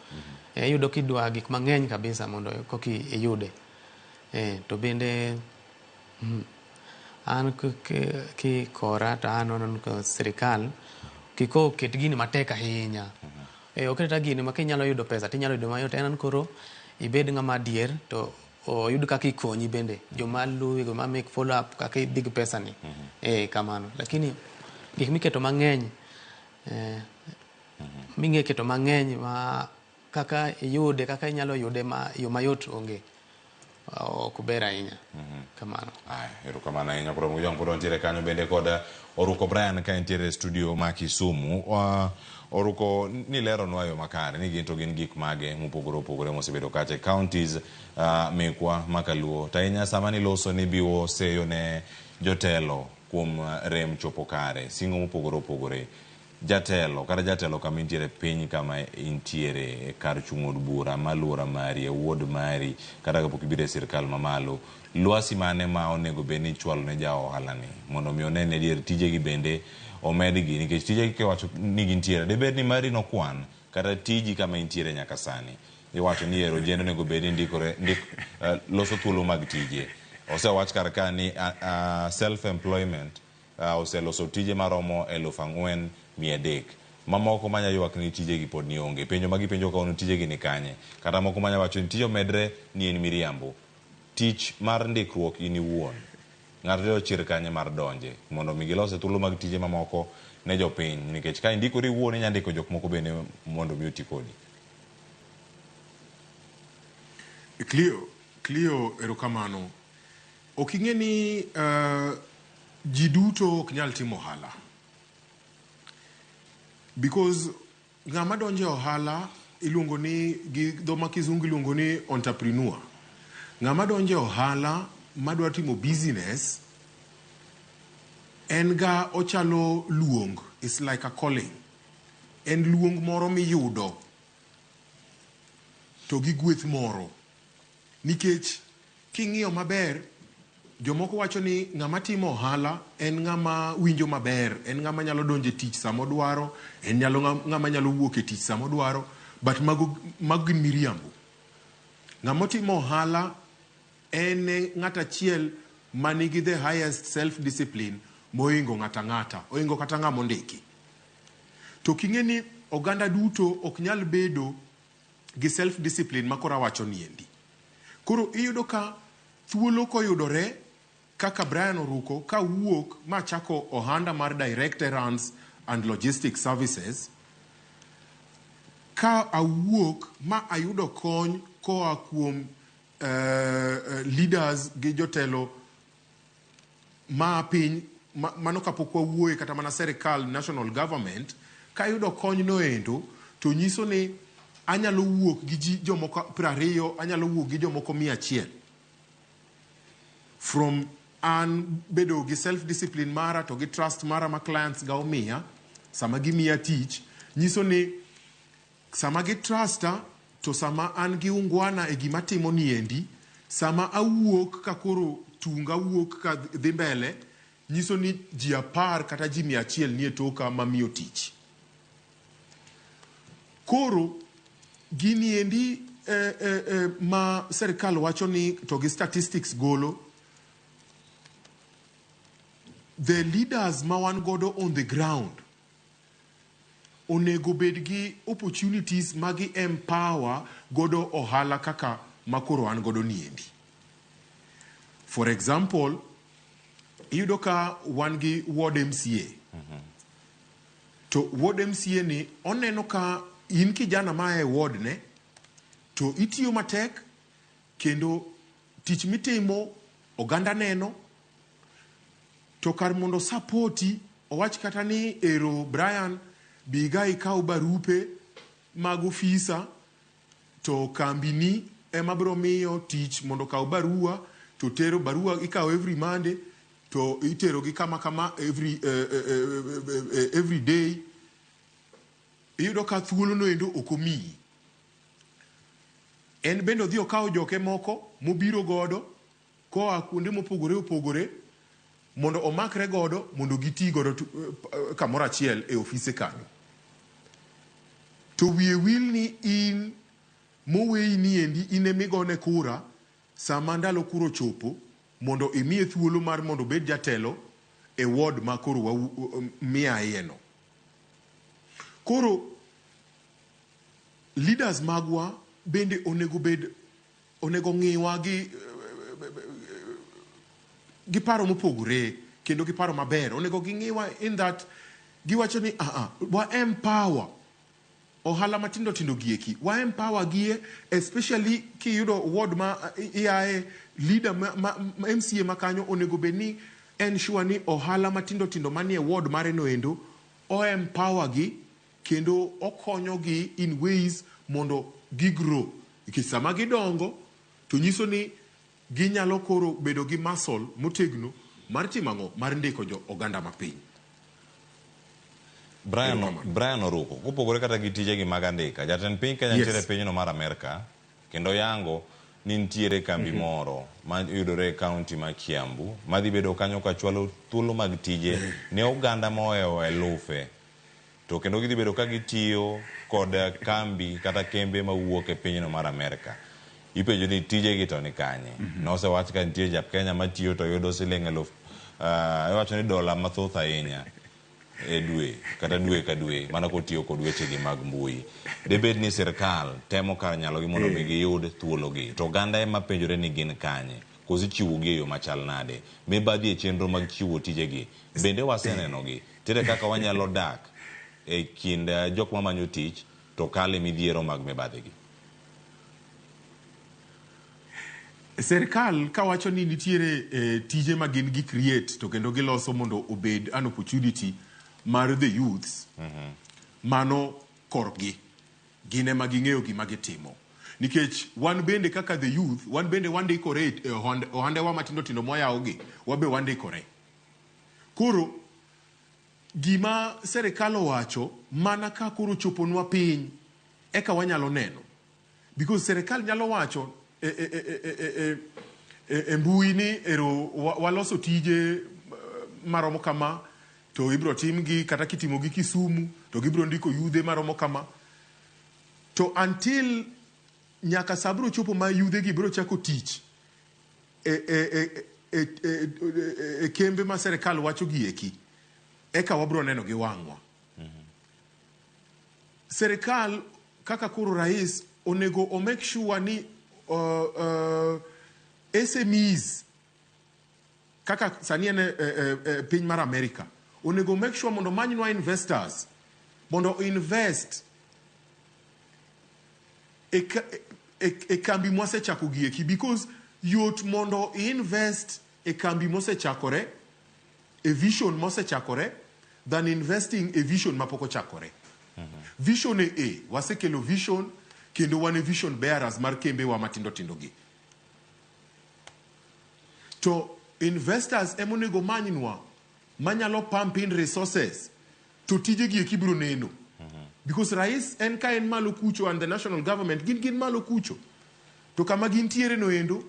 Iyudo kidwa gik mang'eny kabisa mondo koki iyude. To bende an kikora to an aneno ka sirikal kik oket gini matek ahinya. Oket gini ma kinyalo yudo pesa tinyalo yudo mayot. En koro ibed ng'ama adier to oyud kaka ikonyi bende. Joma luwi, joma make follow up kaka idhi gi pesa ni. Kamano. Lakini gik miketo mang'eny ming'e keto mang'eny ma kaka iyude, kaka inyalo yude ma yo mayot onge. Ok ber ahinya. Kamano. Aya, erokamano ahinya. Koro Mujong pod wantiere kanyo bende kod Oruko Brian ka entiere e studio ma Kisumu. Oruko nileronwa yo makare ni gin to gin gik mage mopogore opogore mosebedo kacha e counties mekwa ma kaluo. To ahinya sama niloso ni biwo seyo ne jotelo kuom rem chopo kare, singo mopogore opogore. Jatelo kata jatelo kama intiere piny kama intiere e kar chung' od bura maluora mari, e ward mari, kata kapok ibiro e sirkal mamalo, lwasi mane ma onego bed ni ichwalo ne ja ohala ni mondo mi one ni adier tijegi bende omedgi, nikech tijegi kiwacho ni gintiere dibed ni mari nokwan kata tiji kama intiere nyaka sani iwacho ni ero ojende onego bed ni ndikore loso thuolo mag tije. Osewach kar ka ni self employment oseloso tije maromo 4,300. Mamoko manya ywak ni tijegi pod ni onge. Penjo ma gipenjo kawuono tijegi ni kanye? Kata moko manya wacho ni tije omedre ni en miriambo. Tich mar ndikruok in iwuon. Ng'ato yudo chir kanye mar donje mondo mi gilose thuolo mag tije mamoko ne jopiny, nikech ka indikori iwuon inya ndiko jok moko bende mondo mi oti kodi. Clio, erokamano. Ok ing'e ni ji duto ok nyal timo ohala. Because ng'ama donjo e ohala iluongo ni gi dho ma kizungu iluongo ni entrepreneur. Ng'ama donjo e ohala madwa timo business en ga ochalo luong, it's like a calling. En luong moro miyudo to gi gweth moro. Nikech king'iyo maber, jomoko wacho ni ng'ama timo ohala en ng'ama winjo maber, en ng'ama nyalo donjo e tich sama odwaro, en nyalo ng'ama nyalo wuok e tich sama odwaro, but mago gin miriambo. Ng'ama timo ohala en ng'at achiel manigi the highest self discipline mohingo ng'ata ng'ata, ohingo kata ng'ama ondiki. To king'e ni oganda duto ok nyal bedo gi self discipline ma koro awacho ni endi. Koro iyudo ka thuolo koyudore kaka Brian Oruko ka wuok ma chako ohanda mar Direct Errands and Logistics Services, ka awuok ma ayudo kony koa kuom leaders gi jotelo ma piny ma, mano kapok wawuoye kata mana serikal national government kayudo kony noendo to nyiso ni anyalo wuok gi ji jomoko 20 anyalo wuok gi jomoko 100 from an bedo gi self discipline mara to gi trust mara ma clients ga omiya sama gimiya tich nyiso ni sama gi trusta to sama an gi ungwana e gima timo niendi sama awuok ka koro tunga wuok ka dhi mbele nyiso ni ji 10 kata ji 100 nie toka mamiyo tich. Koro gini endi ma serikal wacho ni to gi statistics golo the leaders ma wan godo on the ground onego bed gi opportunities ma gi empower godo ohala kaka makoro an godo niendi. For example, iyudo ka wan gi ward MCA. To ward MCA ni oneno ka in kijana ma e ward ne to itiyo matek kendo tich mitimo oganda neno to kar mondo sapoti owach kata ni ero Brian biga ikaw barupe mag ofisa to kambini ema biro miyo tich mondo okaw barua to tero barua ikawo every Monday to itero gi kama kama every day. Iyudo ka thuolo no endo ok omiyi. En bende odhi okawo joke moko mobiro godo koa kuonde mopogore opogore mondo omakre godo mondo giti godo kamoro achiel e ofise kanyo. To wiye wil ni in moweyi ni endi in emigone kura sama ndalo kura ochopo mondo imiye thuolo mar mondo obed jatelo e ward ma koro miaye no. Koro leaders magwa bende onego bed onego ng'iwa gi paro mopogore kendo gi paro maber. Onego ging'iwa in that giwacho ni wa empower ohala matindo tindo gieki, wa empower gie especially kiyudo ward ma iae leader ma MCA makanyo onego bed ni ensure ni ohala matindo tindo manie ward mare no endo o empower gi kendo okonyo gi in ways mondo gi grow. Nikech sama gidongo to nyiso ni ginyalo koro bedo gi muscle motegno mar timo ang'o mar ndiko jo oganda mapiny. Brian Oruko, kopogore kata gi tijegi mag andika, jatend piny Kenya nitiere pinyno mar Amerka kendo yango ni nitiere kambi moro ma yudore e kaunti ma Kiambu madhi bedo kanyo kachwalo thuolo mag tije ne oganda mohewo elufe to kendo gidhi bedo ka gitiyo kod kambi kata kembe mawuok e pinyno mar Amerka. Ipenjo ni tijegi to ni kanye? Nosewach ka nitie ja Kenya matiyo to yudo siling 1000 iwacho ni dola mathoth ahinya e dwe kata dwe ka dwe mana kotiyo kod wechegi mag mbui. Debed ni sirkal temo kar nyalogi mondo mi giyud thuologi to oganda ema penjore ni gin kanye koso ichiwogi e yo machal nade. Mibadhi e chenro mag chiwo tijegi bende wasenenogi tere kaka wanyalo dak e kind jok mamanyo tich to kale midhiero mag mibadhigi. Serikal kawacho ni nitiere tije ma gin gi create to kendo giloso mondo obed an opportunity mar the youths, mano korgi gin ema ging'eyo gima gitimo. Nikech wan bende kaka the youth, wan bende wandikore e ohandewa matindo tindo moyawogi, wabe wandikore. Koro gima serikal owacho mana ka koro choponwa piny eka wanyalo neno. Because serikal nyalo wacho e mbui ni ero waloso tije maromo kama to ibro timgi kata kitimogi Kisumu to gibro ndiko yudhe maromo kama. To until nyaka sa bro chopo ma yudhe gi bro chako tich e kembe ma serikal wacho gi eki, eka wabro neno gi wang'wa. Serikal kaka koro rais onego o make sure ni SMEs kaka sani en piny mar America onego make sure mondo manywa investors mondo invest e kambi mwasechako gieki, because yot mondo invest e kambi mosechakore e vision mosechakore than investing e vision mapok ochakore. Vision e wasekelo vision kendo wan e vision bearers mar kembewa matindo tindo gi. To investors emonego manynwa manyalo pump in resources to tijegi eki biro neno. Because rais en ka en malo kucho and the national government gin malo kucho. To kama gintiere no endo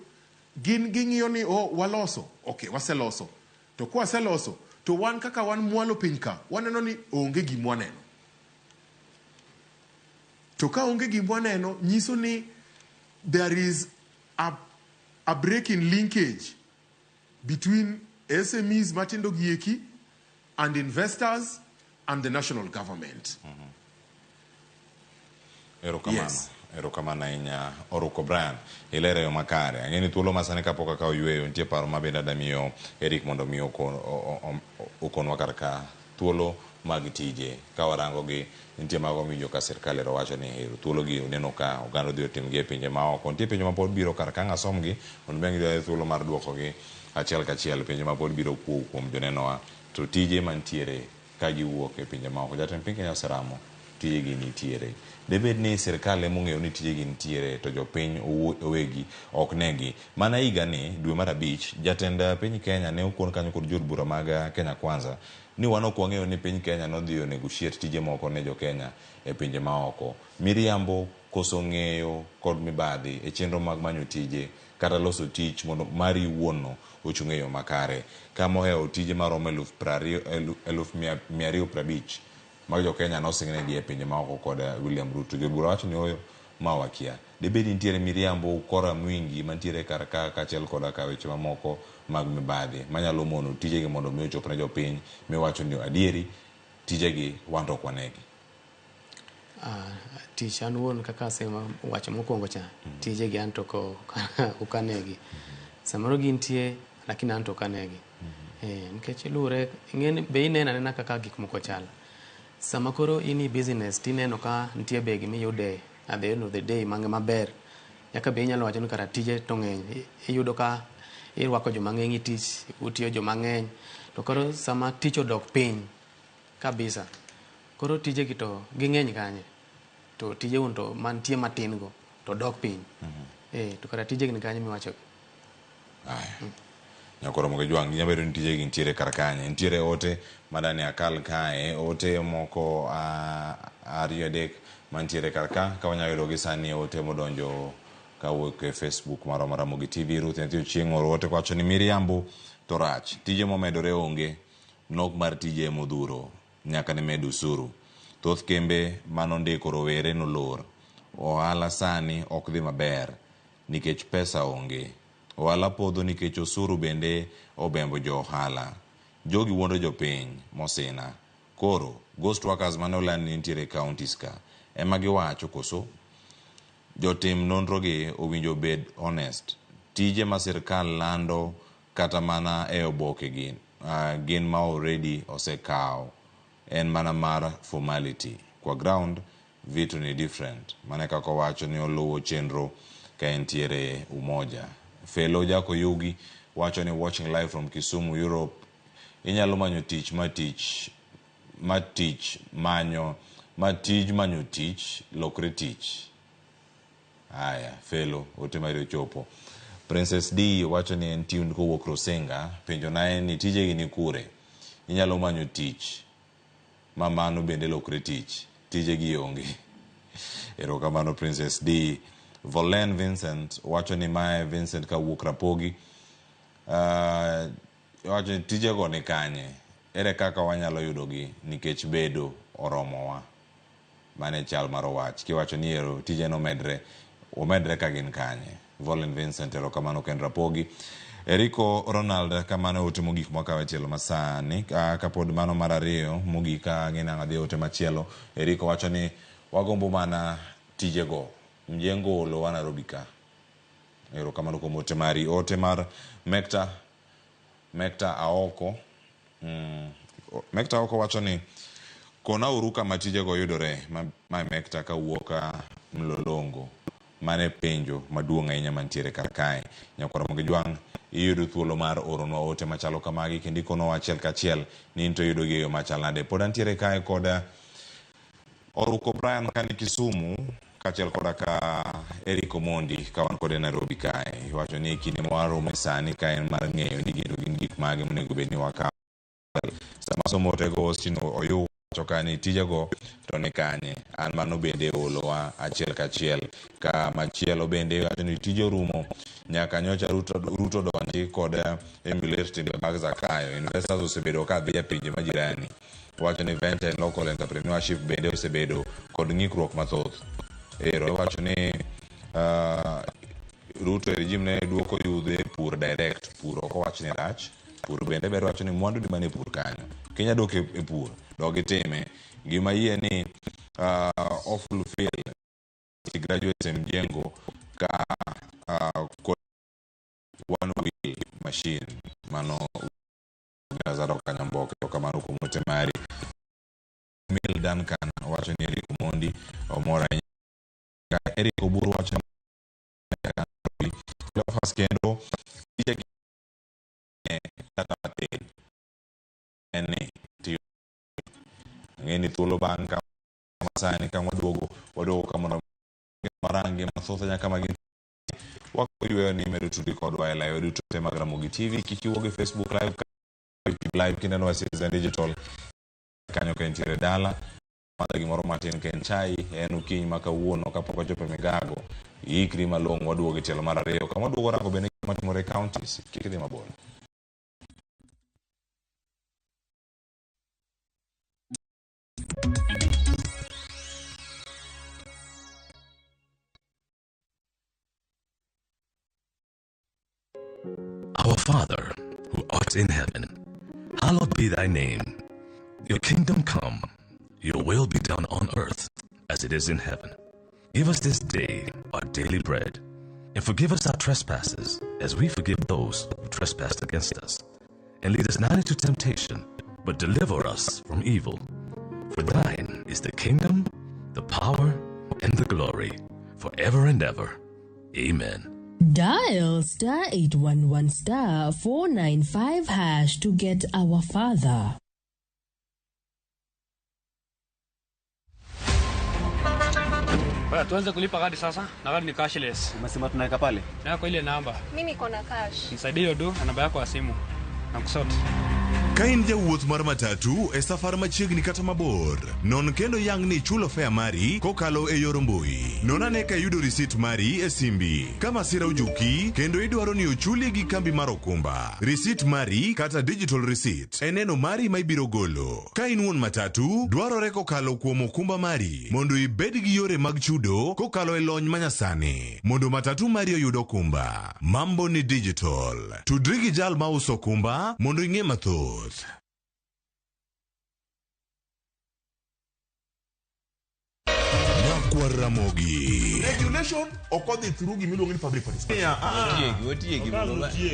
gin ging'iyo ni oh waloso, okay waseloso. To kwaseloso to wan kaka wan mwalo piny ka waneno ni onge gima waneno. To ka onge gima waneno nyiso ni there is a break in linkage between SMEs matindo gi eki and investors and the national government. Erokamano. Yes. Erokamano ahinya Oruko Brian. Ilero yo makare. Ang'e ni thuolo masani kapok akawo yueyo nitie paro ma bende adamiyo Eric mondo mi okonwa kar ka thuolo mag tije. Ka warango gi nitie mago miwinjo ka sirkal ero wacho ni ero thuolo gi oneno ka oganda odhi otimgi e pinje maoko. Nitie penjo mapod biro kar ka ang' asomgi mondo mi ang' giyud thuolo mar duokogi achiel kachiel. Penjo mapod biro kuom jonenowa to tije mantiere ka giwuok e pinje maoko. Jatend piny Kenya oseramo tijegi nitiere. Debed ni sirkal ema ong'eyo ni tijegi nitiere to jopiny owegi ok negi. Mana higani dwe mar 5 jatend piny Kenya ne okon kanyo kod jood bura mag Kenya Kwanza ni wan ok wang'eyo ni piny Kenya nodhi o negotiate tije moko ne jokenya e pinje maoko. Miriambo, koso ng'eyo kod mibadhi e chenro mag manyo tije kata loso tich mondo mari iwuon no ochung' e yo makare. Kama ohewo tije maromo 250,000 mag jokenya nosingnegi e pinje maoko kod William Ruto. Jood bura wacho ni oyo ma wakia. Debed ni nitiere miriambo, ukora mwingi mantiere kar ka kaachiel koda ka weche mamoko mag mibadhi manyalo mono tijegi mondo mi ochop ne jopiny miwacho ni adieri tijegi wan to ok wanegi. Tich an wuon kaka asewacho mokwongo cha, tijegi an to ok anegi. Samoro gintie lakini an to ok anegi. Nikech luwore, ing'eni be ineno anena kaka gik moko chal. Sama koro in e business tineno ka nitie be gimiyude at the end of the day mange maber. Nyaka be inyalo wacho ni kara tije to ng'eny. Iyudo ka irwako joma ng'eny e tich, utiyo joma ng'eny. To koro sama tich odok piny kabisa, koro tijegi to ging'eny kanye? To tije un to mantie matin go to dok piny. To kara tijegi ni kanye miwacho? Aya. Nyakoro mogo jwang' nyalo bedo ni tijegi nitiere kar kanye. Nitiere ote madani akal kae, ote moko 2 3 mantiere kar ka, ka wanyalo yudo gi sani ote modonjo kawuok e Facebook marwa mar Ramogi TV. Ruth Nyathi Ochieng' oro ote kowacho ni miriambo to rach, tije momedore onge, nok mar tije modhuro, nyaka ne med usuru. Thoth kembe manondiko rowere nolor. Ohala sani ok dhi maber nikech pesa onge. Ohala podho nikech osuru bende obembo jo ohala. Jogi wuondo jopiny mosina. Koro, ghost workers mane oland ni nitiere e counties ka, ema giwacho koso? Jotim nonro gi owinjo bed honest. Tije ma sirkal lando kata mana e oboke gi, gin ma already osekawo. En mana mar formality. Kwa ground, vitu ni different. Mane kaka owacho ni oluwo chenro ka entiere Umoja. Felo Jako Yugi wacho ni watching live from Kisumu, Europe. Inyalo manyo tich ma tich ma tich manyo ma tij manyo tich lokre tich. Aya, Felo, ote mari ochopo. Princess D wacho ni en tuned kowuok Rusinga. Penjo na en ni tijegi ni kure? Inyalo manyo tich ma mano bende lokre tich. Tijegi onge. Erokamano Princess D. Volen Vincent wacho ni mae Vincent kawuok Rapogi. Wacho ni tijego ni kanye? Ere kaka wanyalo yudogi nikech bedo oromowa? Mane chal mar wach. Kiwacho ni ero tije nomedre, omedre ka gin kanye? Volen Vincent erokamano kendo Rapogi. Eriko Ronald kamano ote mogik mwakawo e tielo masani. Kapod mano mar ariyo mogik ka ng'e nang'o adhi ote machielo. Eriko wacho ni wagombo mana tijego. Mjengo olowa Nairobi ka. Erokamano kuom ote mari. Ote mar Mekta Aoko. Mekta Aoko wacho ni kona uru kama tijego yudore. Ma Mekta kawuok Mlolongo. Mane penjo maduong' ahinya mantiere kar kae. Nyakwar Ramogi Jwang' iyudo thuolo mar oronwa ote machalo kamagi kendo ikonowa achiel kachiel ni in to iyudo gi e yo machal nade. Pod antiere kae kod Oruko Brian kani Kisumu kaachiel koda ka Eric Omondi ka wan kode Nairobi kae. Iwacho ni kinde ma warome sani ka en mar ng'eyo ni gin to gin gik mage monego bed ni wakawo. Sama somo otego Austin Oyugo wacho ka ni tijego to ni kanye. An mano bende olowa achiel kachiel. Ka machielo bende wacho ni tije orumo nyaka nyocha Ruto donji kod emulate timbe mag Zakayo. Investors osebedo ka dhi e pinje majirani. Wacho ni venture in local entrepreneurship bende osebedo kod ng'ikruok mathoth. Ero wacho ni Ruto e regime ne duoko yudhe e pur direct. Pur ok owach ni rach. Pur bende ber wacho ni mwandu ni mana e pur kanyo. Kenya dok e pur, dog itime. Gima yie ni o fulfill graduates e mjengo ka kod one wheel machine mano Lazaro Kanyamboke erokamano kuom ote mari. Emil Duncan wacho ni Eric Omondi omor ahinya. Eric Oburu wacho ni Cleophas kendo tije gi kata matin en ni tiyo ang'e ni thuolo bang' ka sani ka waduogo waduogo ka mondo warangi mathoth nyaka ma gin wakuyweyo ni imedo tudri kodwa e live duto te mag Ramogi TV kik iwuog e Facebook live YouTube live kineno e Citizen Digital kanyo ka intiere dala madha gimoro matin ka en chai en okinyi ma kawuono kapok wachopo e migago iikri malong'o waduogo e tielo mar ariyo kama waduogo rango bende gik matimore e counties kik idhi mabor. Our Father, who art in heaven, hallowed be thy name. Your kingdom come, your will be done on earth as it is in heaven. Give us this day our daily bread, and forgive us our trespasses as we forgive those who trespass against us. And lead us not into temptation, but deliver us from evil. For thine is the kingdom, the power, and the glory, forever and ever. Amen. Dial star 811 star 495 hash to get our father. Bwana, tuanze kulipa kadi sasa na kadi ni cashless. Umesema tunaweka pale? Na kwa ile namba. Mimi niko na cash. Nisaidie hiyo do na namba yako ya simu. Na kusort. Ka in jawuoth mar matatu e safar machiegni kata mabor, non kendo yang ni ichulo fare mari kokalo e yor mbui. Non ane ka iyudo risit mari e simbi. Ka masira ojuki kendo idwaro ni ochuli gi kambi mar okumba, risit mari kata digital receipt e neno mari ma ibiro golo. Ka in wuon matatu, dwarore kokalo kuom okumba mari mondo ibed gi yore mag chudo kokalo e lony manyasani mondo matatu mari oyud okumba. Mambo ni digital. Tudri gi jal mauso okumba mondo ing'e mathoth. Nyakwar Ramogi. Regulation ok odhi through gima iluongo ni public participation. Otiegi, otiegi.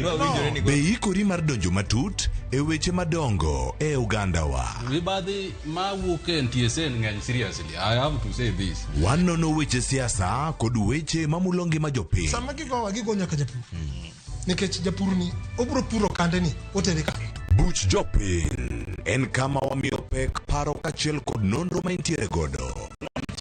Wawinjore ni Be ikori mar donjo matut e weche madongo e ogandawa? Mibadhi mawuok e NTSA ng'eny seriously. I have to say this. Wanono weche siasa kod weche mamulo ngima jopiny. Sama gigowa gigo nyaka japur. Nikech japur ni obro puro kande ni otere kanye. Buch jopiny en kama wamiyo pek paro kaachiel kod nonro ma intiere godo.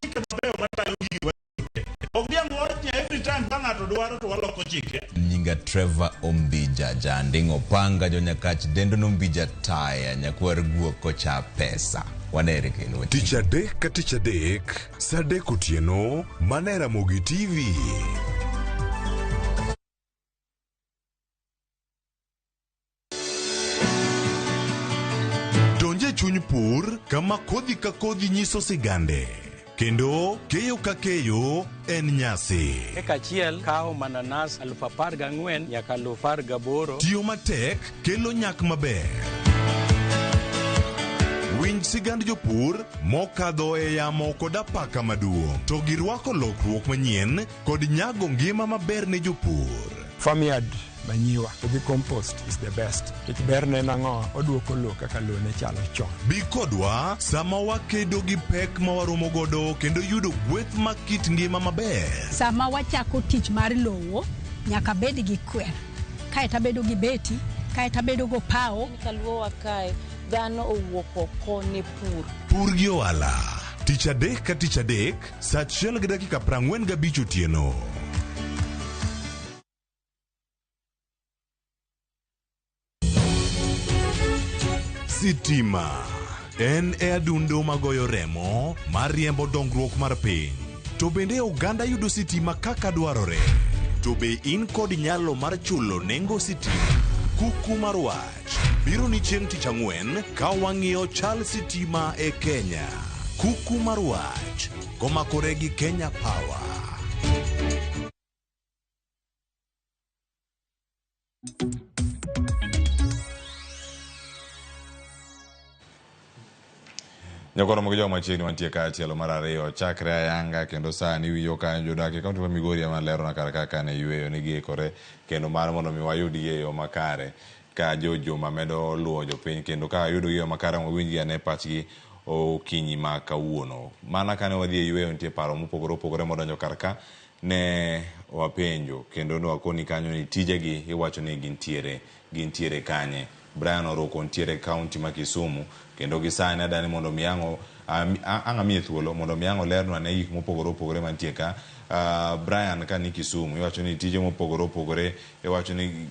Chike mabeyo matayo gigi wachike. Ok diang' wach ni every time ka ng'ato dwaro to waloko chike. Nyinga Trevor Ombija Janding' Opanga Jonyakach Dendo Nombija Taya Nyakwar Guok Kocha Pesa. Wanere kendo. Tich adek ka tich adek, saa adek otieno, mana e Ramogi TV. Donj e chuny pur kama kodhi ka kodhi nyiso sigande kendo keyo ka keyo en nyasi. Eka achiel kawo mananas 14,000 nyaka 18,000. Tiyo matek kelo nyak maber. Winj sigand jopur mokadho e yamo kod apaka maduong' to girwako lokruok manyien kod nyago ngima maber ne jopur. Farmyard manyiwa gi compost is the best. Nikech berne en ang'o? Oduoko lowo kaka lowo ne chalo chon. Bi kodwa sama wakedo gi pek ma waromo godo kendo yudo gweth mag kit ngima maber. Sama wachako tich mar lowo, nyaka bed gi kwer. Kaeto abedo gi beti, kaeto abedo go pawo. Kaluowa kae dhano owuok oko ne pur. Pur gi ohala. Tich adek ka tich adek, saa achiel gi dakika 45 otieno. Sitima en e adundo magoyo remo mar riembo dongruok mar piny. To bende oganda yudo sitima kaka dwarore. To be in kod nyalo mar chulo nengo sitima? Kuku mar wach biro ni chieng' tich ang'wen ka wang'iyo chal sitima e Kenya. Kuku mar wach komakore gi Kenya Power. Nyakoro gi joma machiegni wantie ka tielo mar ariyo chakre ayanga kendo sani winjo ka jodak e kaunti ma Migori ema lerona kar kaka ne yweyo ni giikore kendo mar mondo mi wayud yieyo makare ka jo joma medo luwo jopiny kendo ka yudo yieyo makare wawinjgi ane pachgi okinyi ma kawuono. Mana kane wadhi e yweyo nitie paro mopogore opogore modonjo kar ka ne wapenjo kendo ne wakoni kanyo ni tijegi iwacho ni gintiere gintiere kanye. Brian Oruko nitiere e kaunti ma Kisumu kendo gi sani adani mondo mi ang' ang' amiye thuolo mondo mi ang' olernwa ane gik mopogore opogore mantie ka. Brian ka ni Kisumu iwacho ni tije mopogore opogore iwacho ni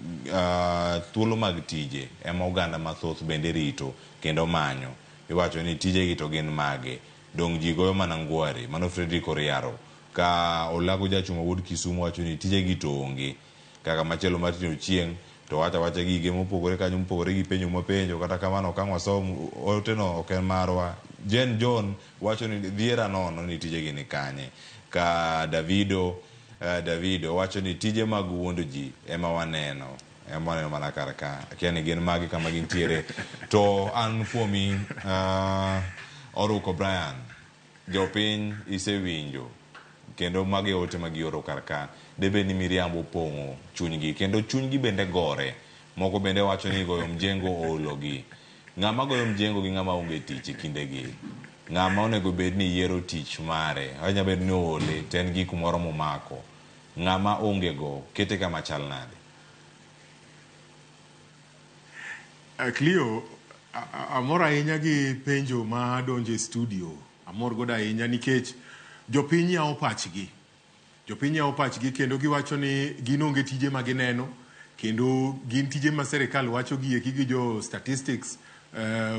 thuolo mag tije ema oganda mathoth bende rito kendo manyo. Iwacho ni tijegi to gin mage? Dong' ji goyo mana ngware. Mano Frederick Oriaro. Ka Olago Jachuma wuod Kisumu wacho ni tijegi to onge. Kaka machielo Martin Ochieng' to wacho awacha gige mopogore kanyo mopogore gi penjo mwapenjo kata kamano ok ang' wasom ote no ok en marwa. Jen John wacho ni dhiera nono ni tijegi ni kanye. Ka Davido Davido wacho ni tije mag wuondo ji ema waneno. Ema waneno mana kar ka. Akia ni gin magi kama gintiere. To an kuomi Oruko Brian, jopiny isewinjo kendo magi ote ma gioro kar ka. Debed ni miriambo opong'o chunygi kendo chunygi bende gore. Moko bende wacho ni goyo mjengo oologi. Ng'ama goyo mjengo gi ng'ama onge tich e kindegi. Ng'ama onego bed ni yiero tich mare. Onya bedo ni oole to en gi kumoro momako. Ng'ama onge go kete kama chal nade? Clio, amor ahinya gi penjo ma donjo e studio. Amor godo ahinya nikech jopiny yawo pachgi. Jopiny yawo pachgi kendo giwacho ni gin onge tije ma gineno kendo gin tije ma serikal wacho gi eki gi jo statistics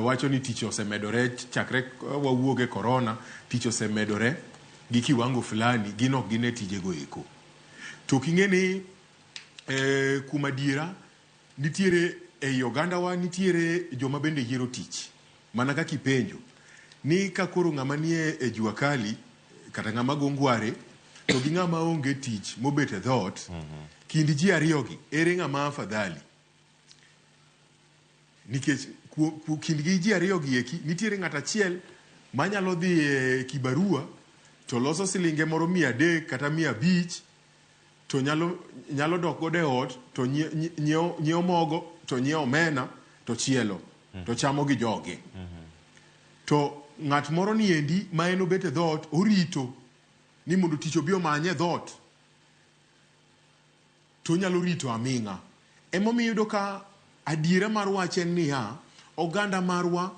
wacho ni tich osemedore chakre wawuog e corona, tich osemedore gi kiwango fulani, gin ok gine tijego eko. To king'e ni kuom adiera nitiere ei ogandawa nitiere joma bende yiero tich. Mana kaka ipenjo ni ka koro ng'ama nie e jua kali kata ng'ama go ngware to gi ng'ama onge tich mobet e dhoot, kind ji ariyogi ere ng'ama afadhali? Nikech kindgi ji ariyogi eki nitiere ng'at achiel manyalo dhi e kibarua to loso silinge moro 300 kata 500 to nyalo dok godo e ot to nyiewo mogo to nyiewo omena to chielo to chamo gi joge. To ng'at moro ni endi ma en obet e dhoot orito ni mondo tich obi omanye e dhoot to onyalo rito aming'a. Emomiyo iyudo ka adiera mar wach en niya, oganda marwa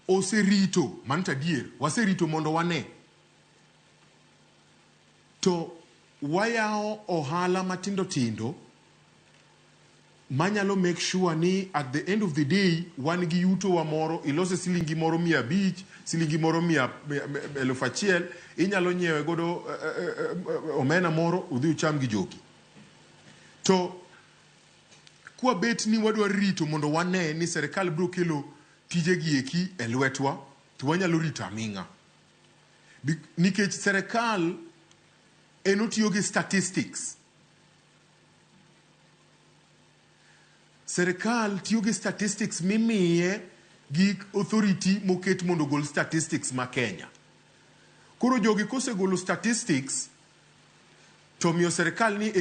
oserito, mano to adier, waserito mondo wane. To wayawo ohala matindo tindo manyalo make sure ni at the end of the day wan gi yuto wa moro, ilose silingi moro 500, silingi moro 1,000, inyalo nyiewe godo omena moro udhi ucham gi jogi. To kwabet ni wadwa rito mondo wane ni serikal biro kelo tijegi eki e lwetwa, to wanyalo rito aming'a. Nikech serikal en otiyo gi statistics. Serikal tiyo gi statistics mimiye gi authority moket mondo ogol statistics ma Kenya. Koro jogi kosegolo statistics to miyo serikal ni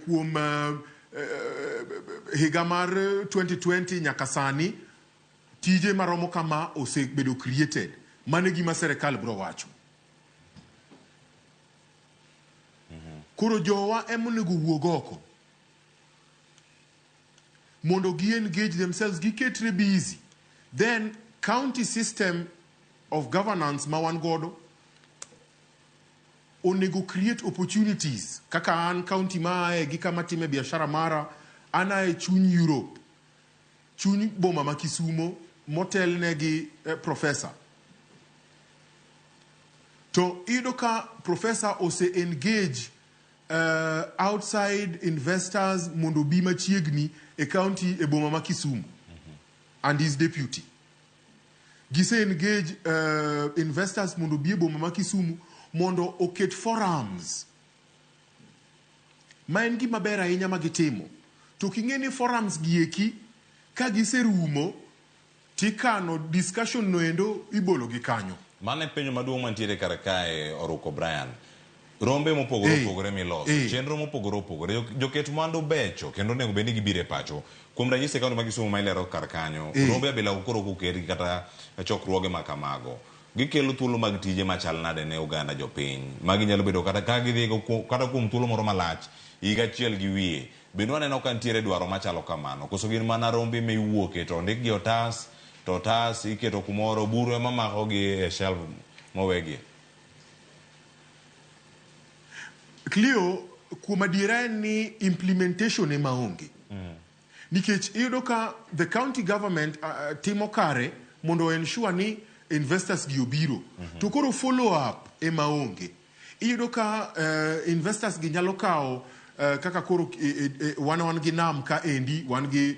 kuom higa mar 2020 nyaka sani tije maromo kama osebedo created. Mano e gima serikal biro wacho. Koro jowa ema onego wuog oko. Mondo gi engage themselves, giketre busy. Then county system of governance ma wan godo onego create opportunities. Kaka an county ma ae gi kama time biashara mara, an ae chuny Europe, chuny boma ma Kisumo motelne gi professor. To iyudo ka professor ose engage outside investors mondo obi machiegni e county e boma ma Kisumu and his deputy. Gise engage investors mondo obi e boma ma Kisumu mondo oket forums. Ma en gima ber ahinya ma gitimo. To king'e ni forums gi eki ka giserumo tikano discussion no endo ibolo gi kanyo. Mano e penjo maduong' mantiere kar kae, Oruko Brian. Rombe mopogore opogore miloso, chenro mopogore opogore, joket mwandu becho kendo onego bed ni gibiro e pacho. Kuom ranyisi e kaunti ma Kisumu ma ilero kar kanyo, rombe abila go koro koket kata chokruoge ma kamago, gikelo thuolo mag tije machal nade ne oganda jopiny? Magi nyalo bedo kata ka gidhi go kata kuom thuolo moro malach, higa achiel gi wiye. Bende waneno ka nitiere dwaro machalo kamano? Koso gin mana rombe miwuoke to ondik gi otas, to otas iketo kumoro, buru ema mako gi e shelf mowegie? Clio, kuom adiera en ni implementation ema onge. Nikech iyudo ka the county government timo kare mondo ensure ni investors gi obiro. To koro follow up ema onge. Iyudo ka investors gi nyalo kawo kaka koro wan gi nam ka endi, wan gi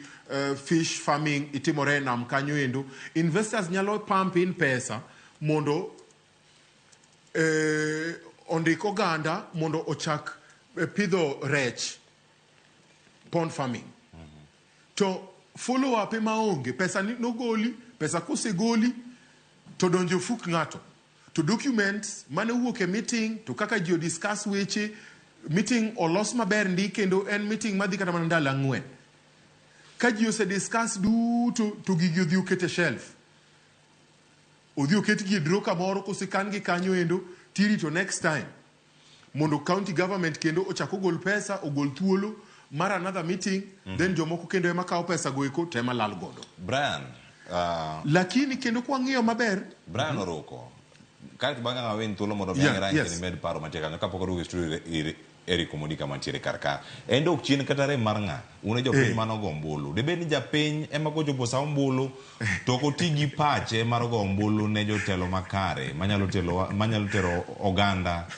fish farming itimore e nam kanyo endo. Investors nyalo pump in pesa mondo ondik oganda mondo ochak pidho rech, pond farming. To follow up ema onge. Pesa ni nogoli, pesa kosegoli to donjo fuk ng'ato. To documents mane owuok e meeting, to kaka ji discuss weche, meeting olos maber ndi kendo en meeting madhi kata mana ndalo 4. Ka ji ose discuss duto to gigi odhi oket e shelf. Odhi oketgi e drawer kamoro kosekan gi kanyo endo tirito next time. Mondo county government kendo ochak ogol pesa, ogol thuolo mar another meeting, then jomoko kendo ema kawo pesa go eko to ema lal godo. Brian, Lakini kendo kwang'iyo maber, Brian Oruko, kaeto bang'e aweni thuolo mondo mi ang' kendo imed paro mantie kanyo kapok oduogo e studio ir Eric Omodika mantiere kar ka. En dok chien kata rem mar ng'a? Un e jopiny manogo ombulu. Dibed ni japiny ema kochopo sa ombulu to ok oti gi pache mar go ombulu ne jotelo makare manyalo telo manyalo tero oganda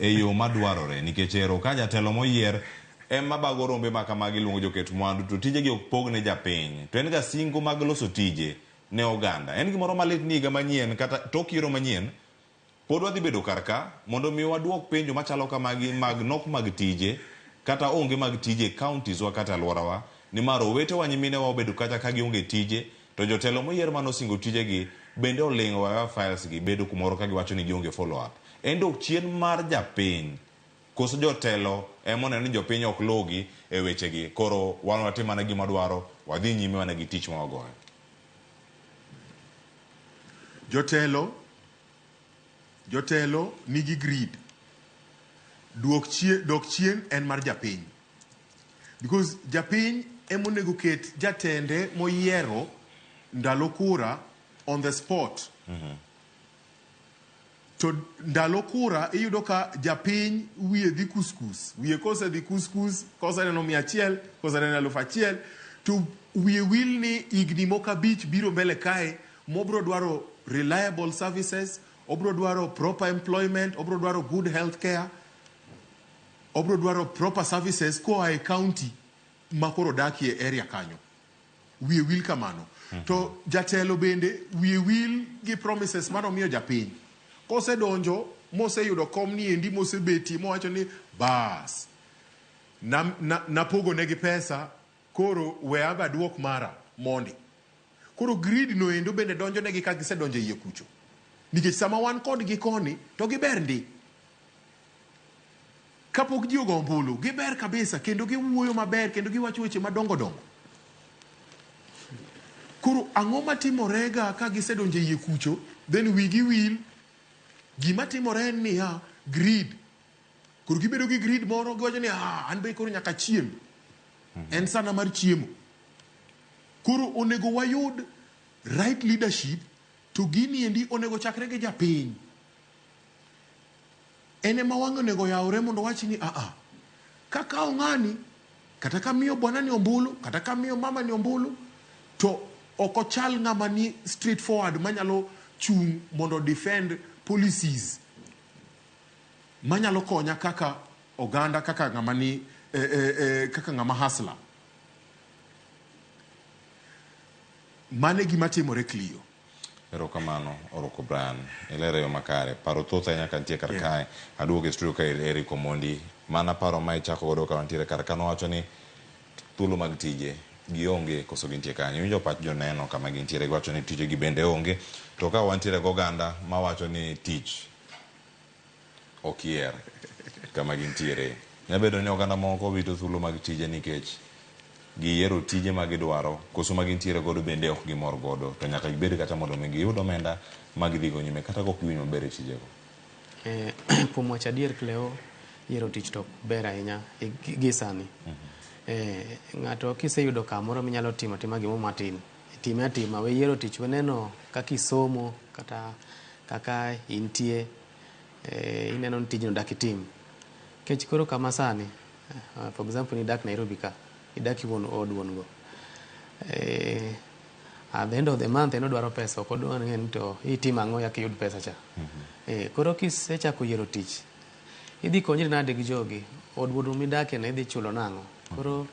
e yo madwarore nikech ero ka jatelo moyier ema bago rombe ma kamagi iluongo joket mwandu to tijegi ok pog ne japiny to en ga singo mag loso tije ne oganda. En gimoro malit ni higa manyien kata tok yiero manyien pod wadhi bedo kar ka mondo mi waduok penjo machalo kamagi mag nok mag tije kata onge mag tije e counties wa kata alworawa nimar owetewa nyiminewa obedo kacha ka gionge tije to jotelo moyier manosingo tijegi bende oling'o wewa files gi bedo kumoro ka giwacho ni gionge follow up. En dok chien mar japiny koso jotelo ema oneno ni jopiny ok luwgi e wechegi koro wan watim mana gima dwaro wadhi nyime mana gi tich ma wagoyo. Jotelo nigi greed. Dok chien en mar japiny. Because japiny ema onego ket jatende moyiero ndalo kura on the spot. To ndalo kura iyudo ka japiny wiye dhi kuskus. Wiye kosedhi kuskus, koseneno 100, koseneno 1000, to wiye wil ni higni moko 5 biro mbele kae mobro dwaro reliable services, obro dwaro proper employment, obro dwaro good health care, obro dwaro proper services koa e county ma koro dakie area kanyo. Wiye wil kamano. To jatelo bende wiye wil gi promises manomiyo japiny. Kosedonjo moseyudo kom ni endi mosebetie mowacho ni bas napogo negi pesa koro we aba aduok mara mondi. Koro greed no endo bende donjo negi ka gisedonjo e iye kucho. Nikech sama wan kodgi koni to giber ndi. Kapok ji ogo ombulu, giber kabisa kendo giwuoyo maber kendo giwacho weche madongo dongo. Koro ang'o matimorega ka gisedonjo e iye kucho, then wigi wil. Gima timore en niya, greed. Koro gibedo gi greed moro, giwacho ni ah, an be koro nyaka achiem. En sana mar chiemo. Koro onego wayud right leadership to gini endi onego chakre gi japiny. En ema wang'e onego yawre mondo owach ni aa, kakawo ng'ani kata kamiyo bwana ni ombulu kata kamiyo mama ni ombulu to ok ochal ng'ama ni straight forward manyalo chung' mondo defend policies manyalo konya kaka oganda kaka ng'ama ni kaka ng'ama hustler. Mano e gima timore Clio. Erokamano Oruko Brian, ilero e yo makare. Paro thoth ahinya ka nitie kar kae. Aduogo e studio ka ir Eric Omondi. Mana paro ma ichako godo ka wantiere kar ka nowacho ni thuolo mag tije gionge koso gintie kanye. Iwinjo pach joneno kama gintiere giwacho ni tije gi bende onge. To ka wantiere goganda mawacho ni tich ok yier kama gintiere. Nyalo bedo ni oganda moko wito thuolo mag tije nikech giyiero tije ma gidwaro koso ma gintiere godo bende ok gimor godo to nyaka gibed kacha mondo mi giyud omenda ma gidhigo nyime kata ka ok giwinj maber e tijego. Kuom wacho adier Cleo, yiero tich to ok ber ahinya gi sani. Ng'ato kiseyudo kamoro minyalo timo atima gimoro matin, time atima, we yiero tich, we neno kaka isomo kata kaka intie, ineno ni tijno dak itim. Nikech koro kama sani, for example nidak Nairobi ka, idak iwuon od wuon go. At the end of the month en odwaro pesa, ok odwar ng'e ni to itimo ang'o nyaka iyud pesa cha. Koro kisechako yiero tich, idhi konyri nade gi jogi? Od wuon midake no idhi chulo nang'o? Koro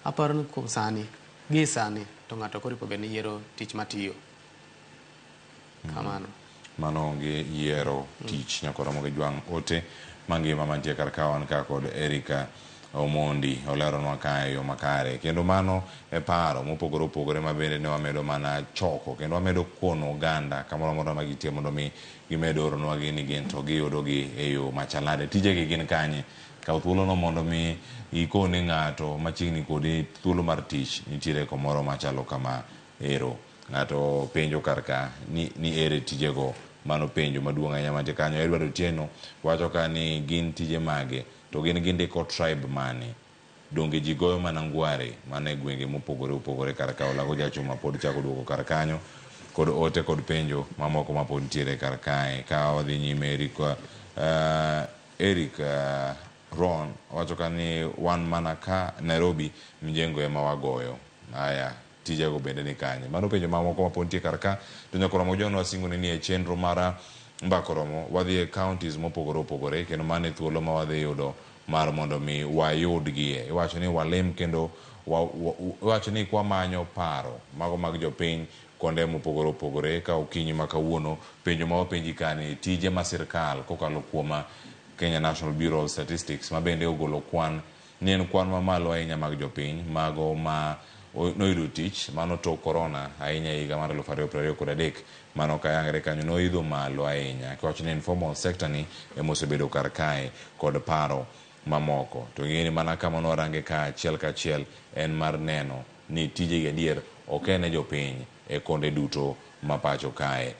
aparo ni kuom sani, gi sani, to ng'ato ok oripo bed ni yiero tich matiyo. Kamano. Mano onge yiero tich nyaka Ramogi Jwang' ote mangima mantie kar ka wan ka kod Erika Omondi oleronwa kae e yo makare kendo mano e paro mopogore opogore ma bende ne wamedo mana choko kendo wamedo kono oganda kamoro amora ma gintie mondo mi gimed oronwa gi ni gin to giyudo gi e yo machal nade tijegi gin kanye kaw thuolono mondo mi ikone ng'ato machiegni kodi thuolo mar tich nitiere kumoro machalo kama ero. Ng'ato penjo kar ka ni ere tijego mano penjo maduong' ahinya mantie kanyo. Edward Otieno wacho ka ni gin tije mage to gin gindiko tribe mane donge ji goyo mana ngware mana e gwenge mopogore opogore kar ka. Olago Jachuma pod chako duoko kar kanyo kod ote kod penjo mamoko ma pod nitiere kar kae. Ka wadhi nyime Eric Ron wacho ka ni wan mana ka Nairobi mjengo ema wagoyo. Aya, tijego bende ni kanye? Mano penjo mamoko ma pod nitie kar ka. To nyaka Ramogi Jwang' nwasingoni ni e chenro mar Mbaka Oromo wadhi e counties mopogore opogore kendo mano e thuolo ma wadhi yudo mar mondo mi wayudgie. Iwacho ni walim kendo iwacho ni kwamanyo paro mago mag jopiny kuonde mopogore opogore ka okinyi ma kawuono penjo ma wapenji ka ni tije ma sirkal kokalo kuom Kenya National Bureau of Statistics ma bende ogolo kwan ni en kwan mamalo ahinya mag jopiny mago ma noyudo tich mano tok korona ahinya e higa mar 2023 mano kayangre kanyo noidho malo ahinya kiwacho ni informal sector ni ema osebedo kar kae kod paro mamoko to ing'e ni mana kama nwarange ka achiel kachiel en mar neno ni tijegi adier ok en e jopiny e konde duto ma pacho kae.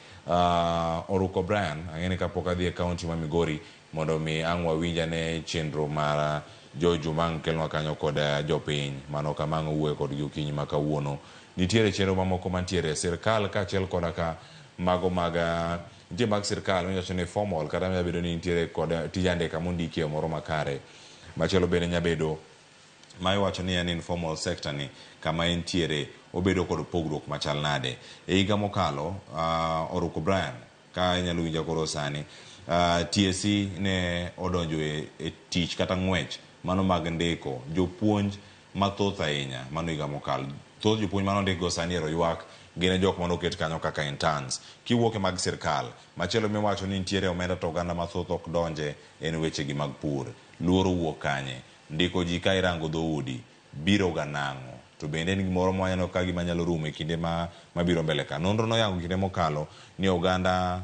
Oruko Brian, ang'e ni kapok adhi e kaunti ma Migori mondo mi ang' wawinj ane chenro mar George Umang' kelnwa kanyo kod jopiny mano kama ang' owuoye kodgi okinyi ma kawuono. Nitiere chenro mamoko mantiere e sirkal kaachiel koda ka mago mag nitie mag sirkal miwacho ni formal kata nyalo bedo ni nitiere kod tij andika mondiki e moro makare. Machielo bende nyalo bedo ma iwacho ni en informal sector ni kama entiere obedo kod pogruok machal nade. E higa mokalo Oruko Brian ka inyalo winja koro sani TSC ne odonjo e tich kata ng'wech mano mag ndiko jopuonj mathoth ahinya mano higa mokalo. Thoth jopuonj mane ondik go sani ero ywak gin e jok mane oket kanyo kaka interns. Kiwuok e mag sirkal, machielo miwacho ni nitiere omenda to oganda mathoth ok donje en wechegi mag pur. Luoro wuok kanye? Ndiko ji ka irango dhoudi biro ga nang'o? To bende en gimoro ma waneno ka gima nyalo rumo e kinde mabiro mbele ka. Nonro noyango kinde mokalo ni oganda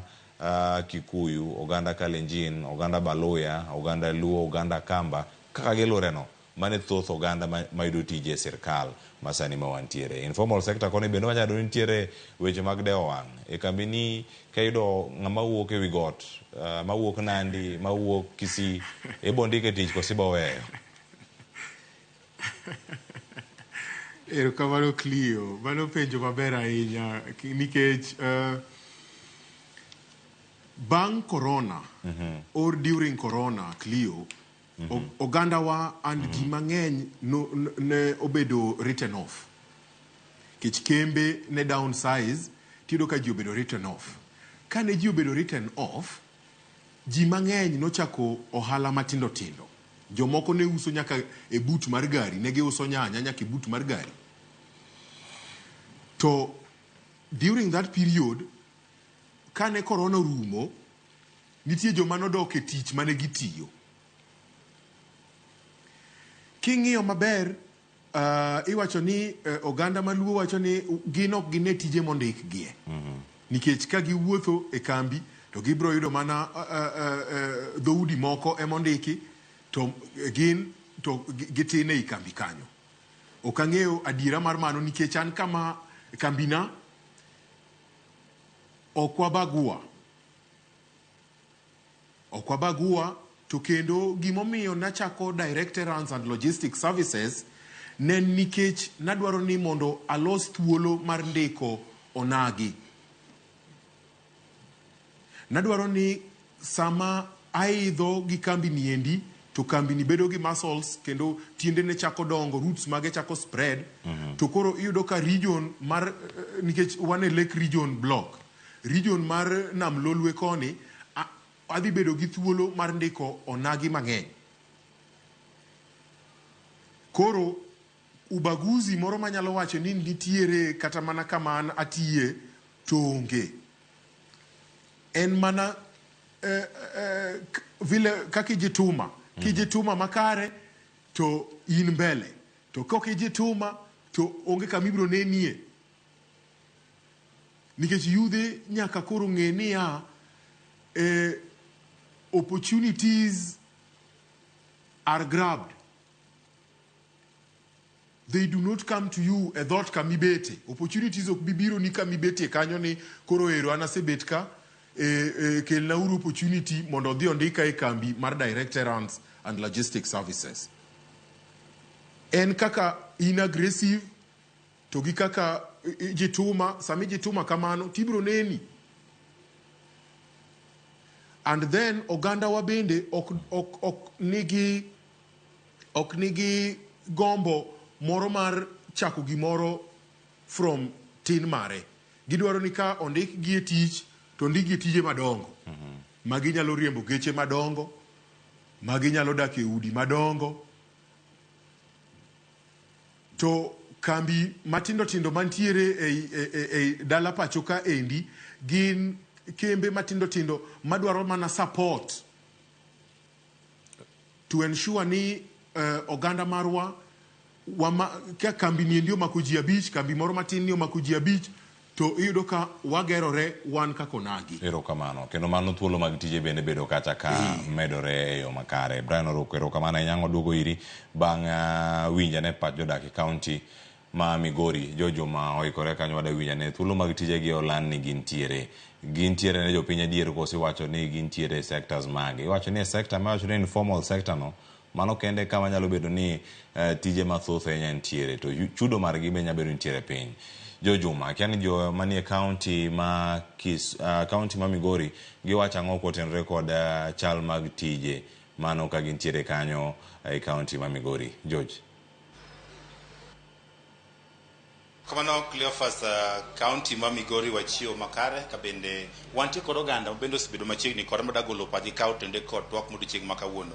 Kikuyu, oganda Kalenjin, oganda Baluya, oganda Luo, oganda Kamba, kaka gilure no, mane thoth oganda mayudo tije e sirkal masani ma wantiere. Informal sector koni bende wanyalo yudo ni nitiere weche mag dewo wang'. E kambi ni ka iyudo ng'ama wuok e wi got, mawuok Nandi, mawuok Kisii, ibo ndike tich koso ibo weyo? Erokamano Clio, mano penjo maber ahinya nikech bang' corona or during corona Clio, ogandawa and ji mang'eny no, ne obedo written off. Nikech kembe ne downsize, tiyudo ka ji obedo written off. Kane ji obedo written off, ji mang'eny nochako ohala matindo tindo. Jomoko ne uso nyaka e boot mar gari, ne giuso nyanya nyaka e boot mar gari. To during that period, kane corona orumo, nitie joma nodok e tich mane gitiyo. King'iyo maber, iwacho ni oganda maluo wacho ni gin ok gine tije mondikgie. Nikech ka giwuotho e kambi to gibiro yudo mana dhoudi moko emondiki to gin to gitin ei kambi kanyo. Ok ang'eyo adiera mar mano nikech an kama kambina ok wabagua. Ok wabagua to kendo gimomiyo nachako Direct Errands and Logistics Services ne en nikech nadwaro ni mondo alos thuolo mar ndiko onagi. Nadwaro ni sama aidho gi kambi ni endi to kambi ni bedo gi muscles kendo tiendene chako dongo, roots mage chako spread. To koro iyudo ka region mar nikech wan e Lake Region block, region mar Nam Lolwe koni adhi bedo gi thuolo mar ndiko onagi mang'eny. Koro ubaguzi moro manyalo wacho ni nitiere kata mana kama an atiye to onge. En mana vile kaka ijituma. Kijituma makare to in mbele. To kok ijituma to onge kama ibiro nenie. Nikech yudhe nyaka koro ng'e niya opportunities are grabbed. They do not come to you e dhot kamibete. Opportunities ok bi biro ni kamibetie kanyo ni koro ero an asebet ka kelnauru opportunity mondo odhi ondika e kambi mar Direct Errands and Logistics Services. En kaka in aggressive to gi kaka ijituma, sama ijituma kamano tibiro neni. And then oganda wa bende ok nigi gombo moro mar chako gimoro from tin mare. Gidwaro ni ka ondik gi e tich to ondik gi e tije madongo. Ma ginyalo riembo geche madongo, ma ginyalo dak e udi madongo. To kambi matindo tindo mantiere ei dala pacho ka endi gin kembe matindo tindo madwaro mana support to ensure ni oganda marwa ka kambi ni endi omako ji 5, kambi moro matin ni omako ji 5, to iyudo ka wagerore wan kaka onagi. Erokamano. Kendo mano thuolo mag tije bende bedo kacha ka medore e yo makare. Brian Oruko, erokamano ahinya waduogo iri bang' winjo ane pach jodak e kaunti ma Migori. Jojo ma oikore kanyo wada winjo ane thuolo mag tije gi oland ni gintiere. Gintiere ne jopiny adier koso iwacho ni gintiere e sectors mage. Iwacho ni e sector ma iwacho ni informal sector no, mano kende kama nyalo bedo ni tije mathoth ahinya nitiere to chudo margi be nyalo bedo nitiere piny. Jo Juma, akia ni jo manie kaunti ma kaunti ma Migori giwacho ang'o kotenore kod chal mag tije mano ka gintiere kanyo e kaunti ma Migori. George. Kamano Cleophas, kaunti ma Migori wachiewo makare ka bende wantie kod oganda ma bende osebedo machiegni kod mada golo pachgi ka otende kod twak modiochieng' ma kawuono.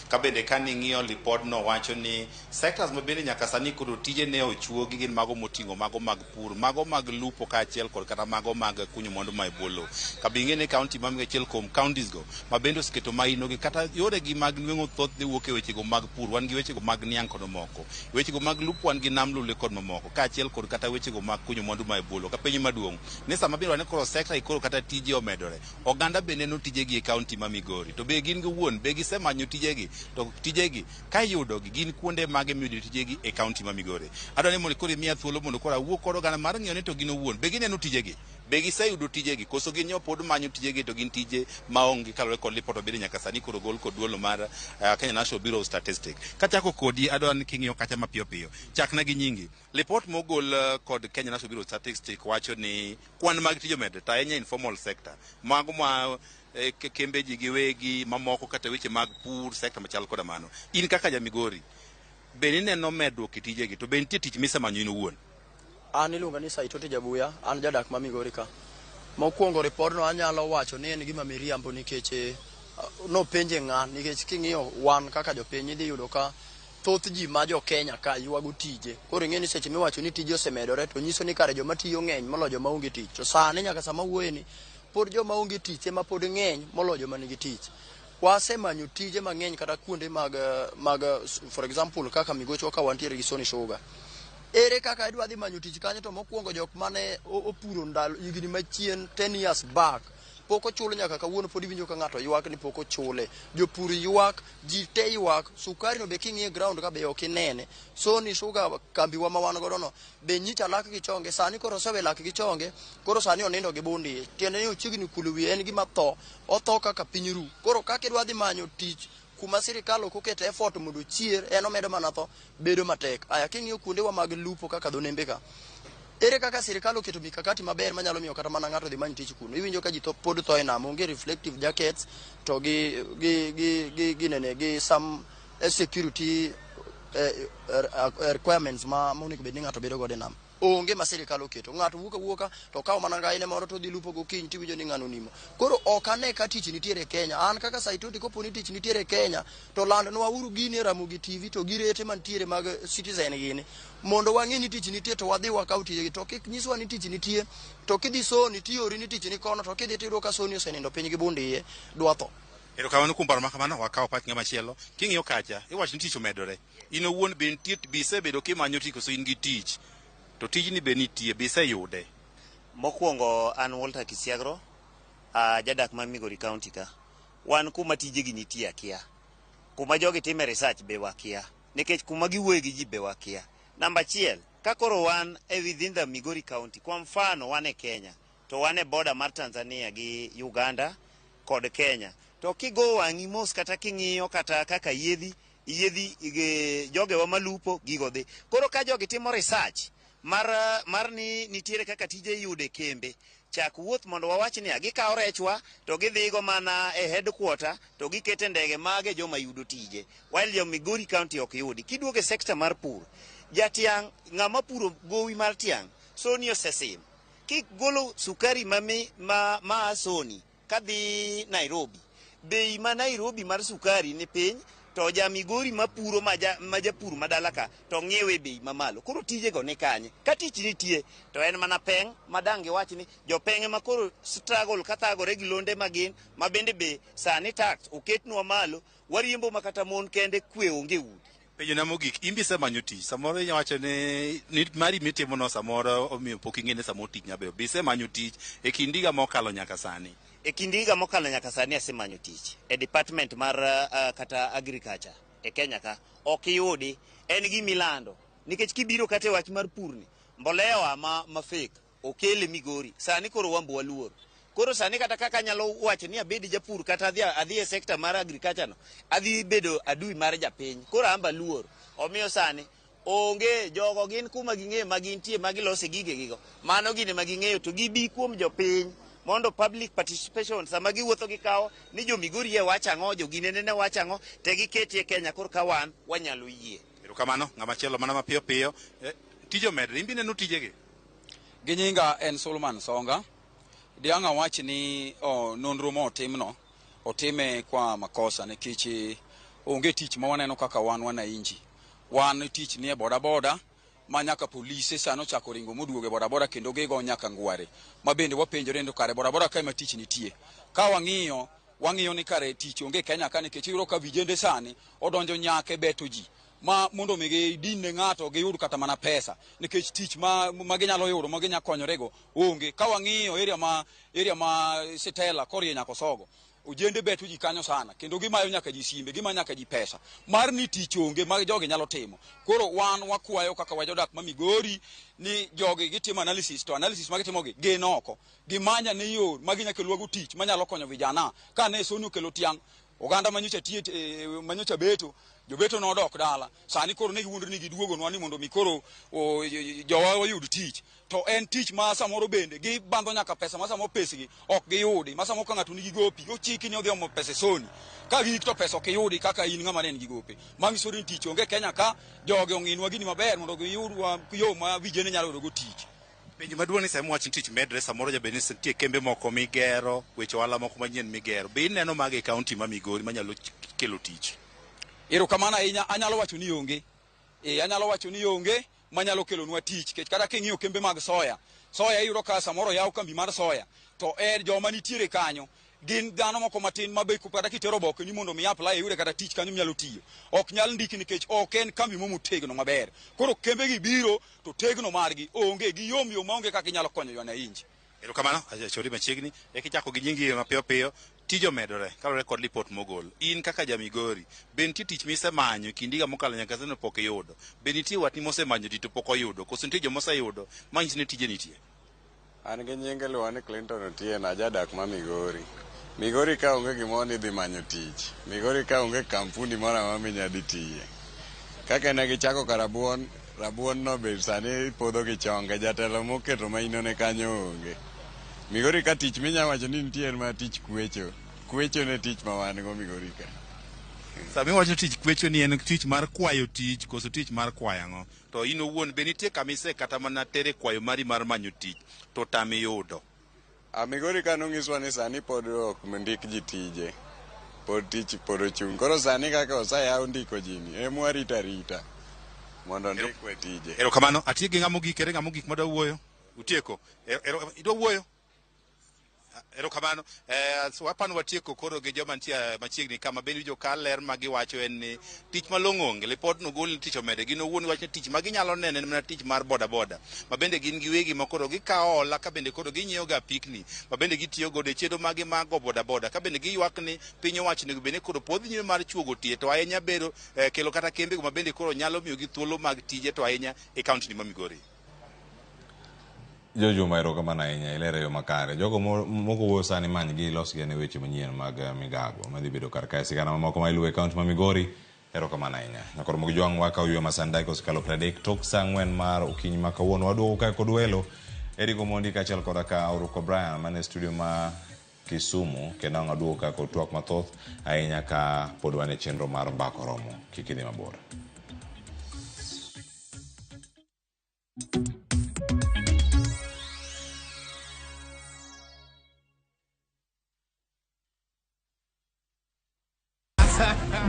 Ka bende ka ning'iyo lipodno wacho ni sectors ma bende nyaka sani koro tije ne ochuogi gin mago moting'o mago mag pur, mago mag lupo kaachiel kod kata mago mag kunyo mwandu ma e bwo lowo. Ka be ing'e ni kaunti ma Migori achiel kuom counties go ma bende oseketo maino gi kata yoregi mag nweng'o thothne wuok e wechego mag pur, wan gi wechego mag niang' kod mamoko. Wechego mag lupo wan gi nam lolwe kod mamoko kaachiel kod kata wechego mag kunyo mwandu ma e bwo lowo. Ka penjo maduong' ni sama biro ni koro sector koro kata tije omedore, oganda be neno tijegi e kaunti ma Migori to be gin giwuon be gisemanyo tijegi, to tijegi ka iyudogi gin kuonde mage miyudo tijegi e kaunti ma Migori. Adwa ni mondo koro imiya thuolo mondo koro awuo kod oganda mar ng'iyo ni to gin owuon be gineno tijegi. Be giseyudo tijegi koso gin yo pod manyo tijegi to gin tije maonge kaluwore kod lipot mabende nyaka sani koro gol kod duol mar Kenya National Bureau of Statistics. Kachako kodi adwa ni king'iyo kacha mapiyo piyo. Chakna gi nyingi. Lipot mogol kod Kenya National Bureau of Statistics wacho ni kwan mag tije omedre to ahinya informal sector. Mago ma kembe ji giwegi mamoko kata weche mag pur sector machal koda mano. In kaka ja Migori, be nineno medruok e tijegi to be nitie tich misemanyo in owuon? An iluonga ni Saitoti Jabuya, an jadak ma Migori ka. Mokwongo ripodno anyalo wacho ni en gima miriambo nikech nopenje ng'a nikech king'iyo wan kaka jopiny idhi yudo ka thoth ji ma jo Kenya ka ywago tije. Koro ing'e ni seche miwacho ni tije osemedore to nyiso ni kare joma tiyo ng'eny moloyo joma onge tich. To sani nyaka sama wuoye ni pod joma onge tich ema pod ng'eny moloyo joma nigi tich. Wasemanyo tije mang'eny kata kuonde mag for example kaka Migochwa ka wantiere gi Sony Sugar. Ere kaka idwa dhi manyo tich kanyo to mokwongo jok mane opuro ndalo higni machien 10 years back pok ochul nyaka kawuono pod iwinjo ka ng'ato ywak ni pok ochule. Jopur ywak, ji te ywak, sukari no be king'iye ground ka be ok inene. Sony Sugar kambiwa ma wan godo no be nyicha lak gi chonge, sani koro osewe lak gi chonge, koro sani onindo gi bundi. Tiende ni ochiegni kulo wiye en gima tho, otho kaka piny ru. Koro kaka idwa dhi manyo tich kuma sirikal ok oketo effort mondo ochier, en omedo mana tho, bedo matek. Aya king'iyo kuondewa mag lupo kaka dho nembe ka, ere kaka sirikal oketo mikakati maber manyalo miyo kata mana ng'ato dhi many tich kuno? Iwinjo ka ji pod tho e nam, onge reflective jackets to gi nene gi some security requirements ma monego bed ni ng'ato bedo godo e nam. Onge ma sirikal oketo. Ng'ato wuok awuoka to okawo mana ngaine moro to odhi lupo gokinyi tiwinjo ni ng'ano onimo. Koro ok ane ka tich nitiere e Kenya. An kaka Saitoti kopo ni tich nitiere e Kenya to landnwa uru gini e Ramogi TV to gi rete mantiere mag Citizen gini mondo wang'e ni tich nitie to wadhi wakaw tijegi. To kik nyiswa ni tich nitie to kidhi Sony tiori ni tich ni kono to kidhi tiyudo ka Sony osenindo piny gi bund iye dwa tho. Erokamano kuom paro ma kamano, wakawo pach ng'ama chielo. King'iyo kacha, iwacho ni tich omedore. In owuon be nitie be isebedo kimanyo tich koso in gi tich? To tijni be nitie, be iseyude? Mokwongo an Walter Kisiagro, jadak ma Migori County ka. Wan kuma tijegi nitie akia. Kuma jogi time research be wakia. Nikech kuma giwuoye gi ji be wakia. Namba achiel, ka koro wan e within the Migori County, kwa mfano wan e Kenya, to wan e border mar Tanzania gi Uganda kod Kenya. To kigo wang'i mos kata king'iyo kata kaka yiedhi jogewa malupo gigo dhi. Koro ka jogi timo research mar ni nitiere kaka tije iyudo e kembe, chak wuoth mondo wawach niya gikawo rechwa to gidhigo mana e headquarter to gikete ndege mage joma yudo tije, while jo Migori County ok yudi. Kiduogo e sector mar pur, jatiang' ng'ama puro gowi mar tiang' Sony osesim kigolo sukari ma Sony kadhi Nairobi, bei ma Nairobi mar sukari ni piny to ja Migori mapuro ma japur madala ka to ng'iewe bei mamalo. Koro tijego ni kanye? Ka tich nitie to en mana peng' ma dang' giwach ni jopeng' ema koro struggle kathagore gi londe magin ma bende be sani tax oketnwa malo, wariembo ma kata mon kende kwe onge udi. Penjo na mogik, in be isemanyo tich, samoro inya wacho ni mari mitimono samoro omiyo pok ing'e ni samoro tich nyalo bedo. Be isemanyo tich e kind higa mokalo nyaka sani? E kind higa mokalo nyaka sani asemanyo tich e department mar kata agriculture e Kenya ka ok iyudi. En gima ilando nikech kibiro kata e wach mar purni, mbolea ma fake okele Migori sani koro wambo waluor. Koro sani kata kaka anyalo wacho ni abed japur kata adhi e sector mar agriculture no, adhi bedo adui mar japiny. Koro amba luor. Omiyo sani onge jogo gin kuma ging'eyo ma gintie ma gilose gigegigo. Mano gine ma ging'eyo to gibi kuom jopiny mondo public participation sama giwuotho gikawo ni jo Migori e wach ang'o, jo ginene ne wach ang'o, te giketie Kenya koro ka wan wanyalo yie. Erokamano, ng'ama chielo mana mapiyo piyo. Tije omedre, in be ineno tijegi? Gi nyinga en Solomon Songa. Diang' awach ni nonro motimno otime kwa makosa nikech onge tich ma waneno kaka wan wananchi. Wan tich nie boda boda ma nyaka polise sani ochako ringo moduogo e boda boda kendo gigo nyaka ngware. Ma bende wapenjore ni kare boda boda kae ma tich nitie. Ka wang'iyo ni kare tich onge Kenya ka nikech iyudo ka vijende sani odonjo nyaka e beto ji. Ma mondo mi gidin ne ng'ato giyud kata mana pesa nikech tich ma ginyalo yudo ma ginyalo konyorego onge. Ka wang'iyo area ma Sitela korie nyaka Osogo, Ojende beto ji kanyo sana kendo gimayo nyaka ji simbe, gimayo nyaka ji pesa mar ni tich onge ma jogi nyalo timo. Koro wan wakwayo kaka wajodak ma Migori ni jogi gitimo analysis, to analysis ma gitimogi gin oko gimanya ne yo ma ginya kelwago tich manyalo konyo vijana. Kane Soni okelo tiang' oganda manyocha tiye manyocha beto jobeto nodok dala, sani koro ne giwuondore ni giduogonwa ni mondo mi koro jowa oyud tich, to en tich ma samoro bende gibandho nyaka pesa ma samoro pesgi ok giyudi, ma samoro ka ng'ato nigi gopi ochiki ni odhi omo pesa e Soni, ka gik to pesa ok iyudi kaka in ng'ama ne nigi gope. Manyiso ni tich onge Kenya ka, jogi ong'inwa gini maber mondo giyudwa yo ma vijende nyalo yudogo tich. Penjo maduong' ni sama wach ni tich medre, samoro jabed ni nitie kembe moko migero, weche ohala moko manyien migero. Be ineno mago e kaunti ma Migori manyalo kelo tich? Erokamano ahinya, anyalo wacho ni onge. Anyalo wacho ni onge manyalo kelonwa tich, nikech kata king'iyo kembe mag soya, soya iyudo ka samoro yaw kambi mar soya, to en joma nitiere kanyo gin dhano moko matin ma be kata kitero oboke ni mondo mi apply iyude kata tich kanyo minyalo tiyo, ok nyal ndiki nikech ok en kambi motegno maber. Koro kembe gi biro to tegno margi onge, giyom yom maonge kaka inyalo konyo wananchi. Erokamano, achori machiegni, eka ichako gi nyingi mapiyo piyo. Tij omedore kaluwore kod lipot mogol. In kaka ja Migori, be nitie tich misemanyo e kind higa mokalo nyaka sani pok iyudo? Be nitie watni mosemanyo tich to pok oyudo? Koso nitie jomoseyudo manyiso ni tije nitie? An gi nying iluonga ni Clinton Otieno, ajadak ma Migori. Migori ka onge gimoro ni idhi manyo tich. Migori ka onge kampuni moro amora minya dhi tiye. Kaka ne gichako ka rabuon, rabuon no be sani podho gi chonge, jatelo moketo mainone kanyo onge. Migori ka tich minya wacho ni nitie en mana tich kwecho. Kwecho ne tich ma wan go Migori ka. Sama iwacho tich kwecho ni en tich mar kwayo tich koso tich mar kwayo ang'o? To in owuon be nitie kama ise kata mana tere kwayo mari mar manyo tich to tami yudo? Migori ka nonyiswa ni sani pod ok ndik ji tije. Pod tich pod ochung'. Koro sani kaka oseyaw ndiko ji ni, ema warito arita mondo ndikwa tije. Erokamano. Atiek gi ng'ama ogik, ere ng'ama ogik madwa wuoyo? Utieko. Idwa wuoyo? Erokamano. So apani watieko koro gi joma nitie machiegni kama bende winjo ka ler ma giwacho en ni tich malong'o onge. Lipod no gol ni tich omede. Gin owuon giwacho ni tich ma ginyalo neno en mana tich mar boda boda. Ma bende gin giwegi ma koro gikawo hola ka bende koro ginyiewo ga apikni. Ma bende gitiyo godo e chenro magi mag go boda boda. Ka bende giywak ni piny owacho onego bed ni koro podh nyime mar chuogo tie to ahinya bero kelo kata kembe go ma bende koro nyalo miyogi thuolo mag tije to ahinya e kaunti ma Migori. Jojuma, erokamano ahinya, ilero e yo makare. Jogo moko wuoyo sani many gi losgi ane weche manyien mag migago madhi bedo kar kae sigana mamoko ma iluwo e kaunti ma Migori. Erokamano ahinya. Nyakoro Mogi Jwang' wakawo yweyo ma sani dakika osekalo 30 tok saa 4 mar okinyi ma kawuono. Waduogo kae kod welo Eric Omondi kaachiel koda ka Oruko Brian mane studio ma Kisumu, kendo ang' waduogo kae kod twak mathoth ahinya ka pod wan e chenro mar Mbaka Oromo. Kik idhi mabor.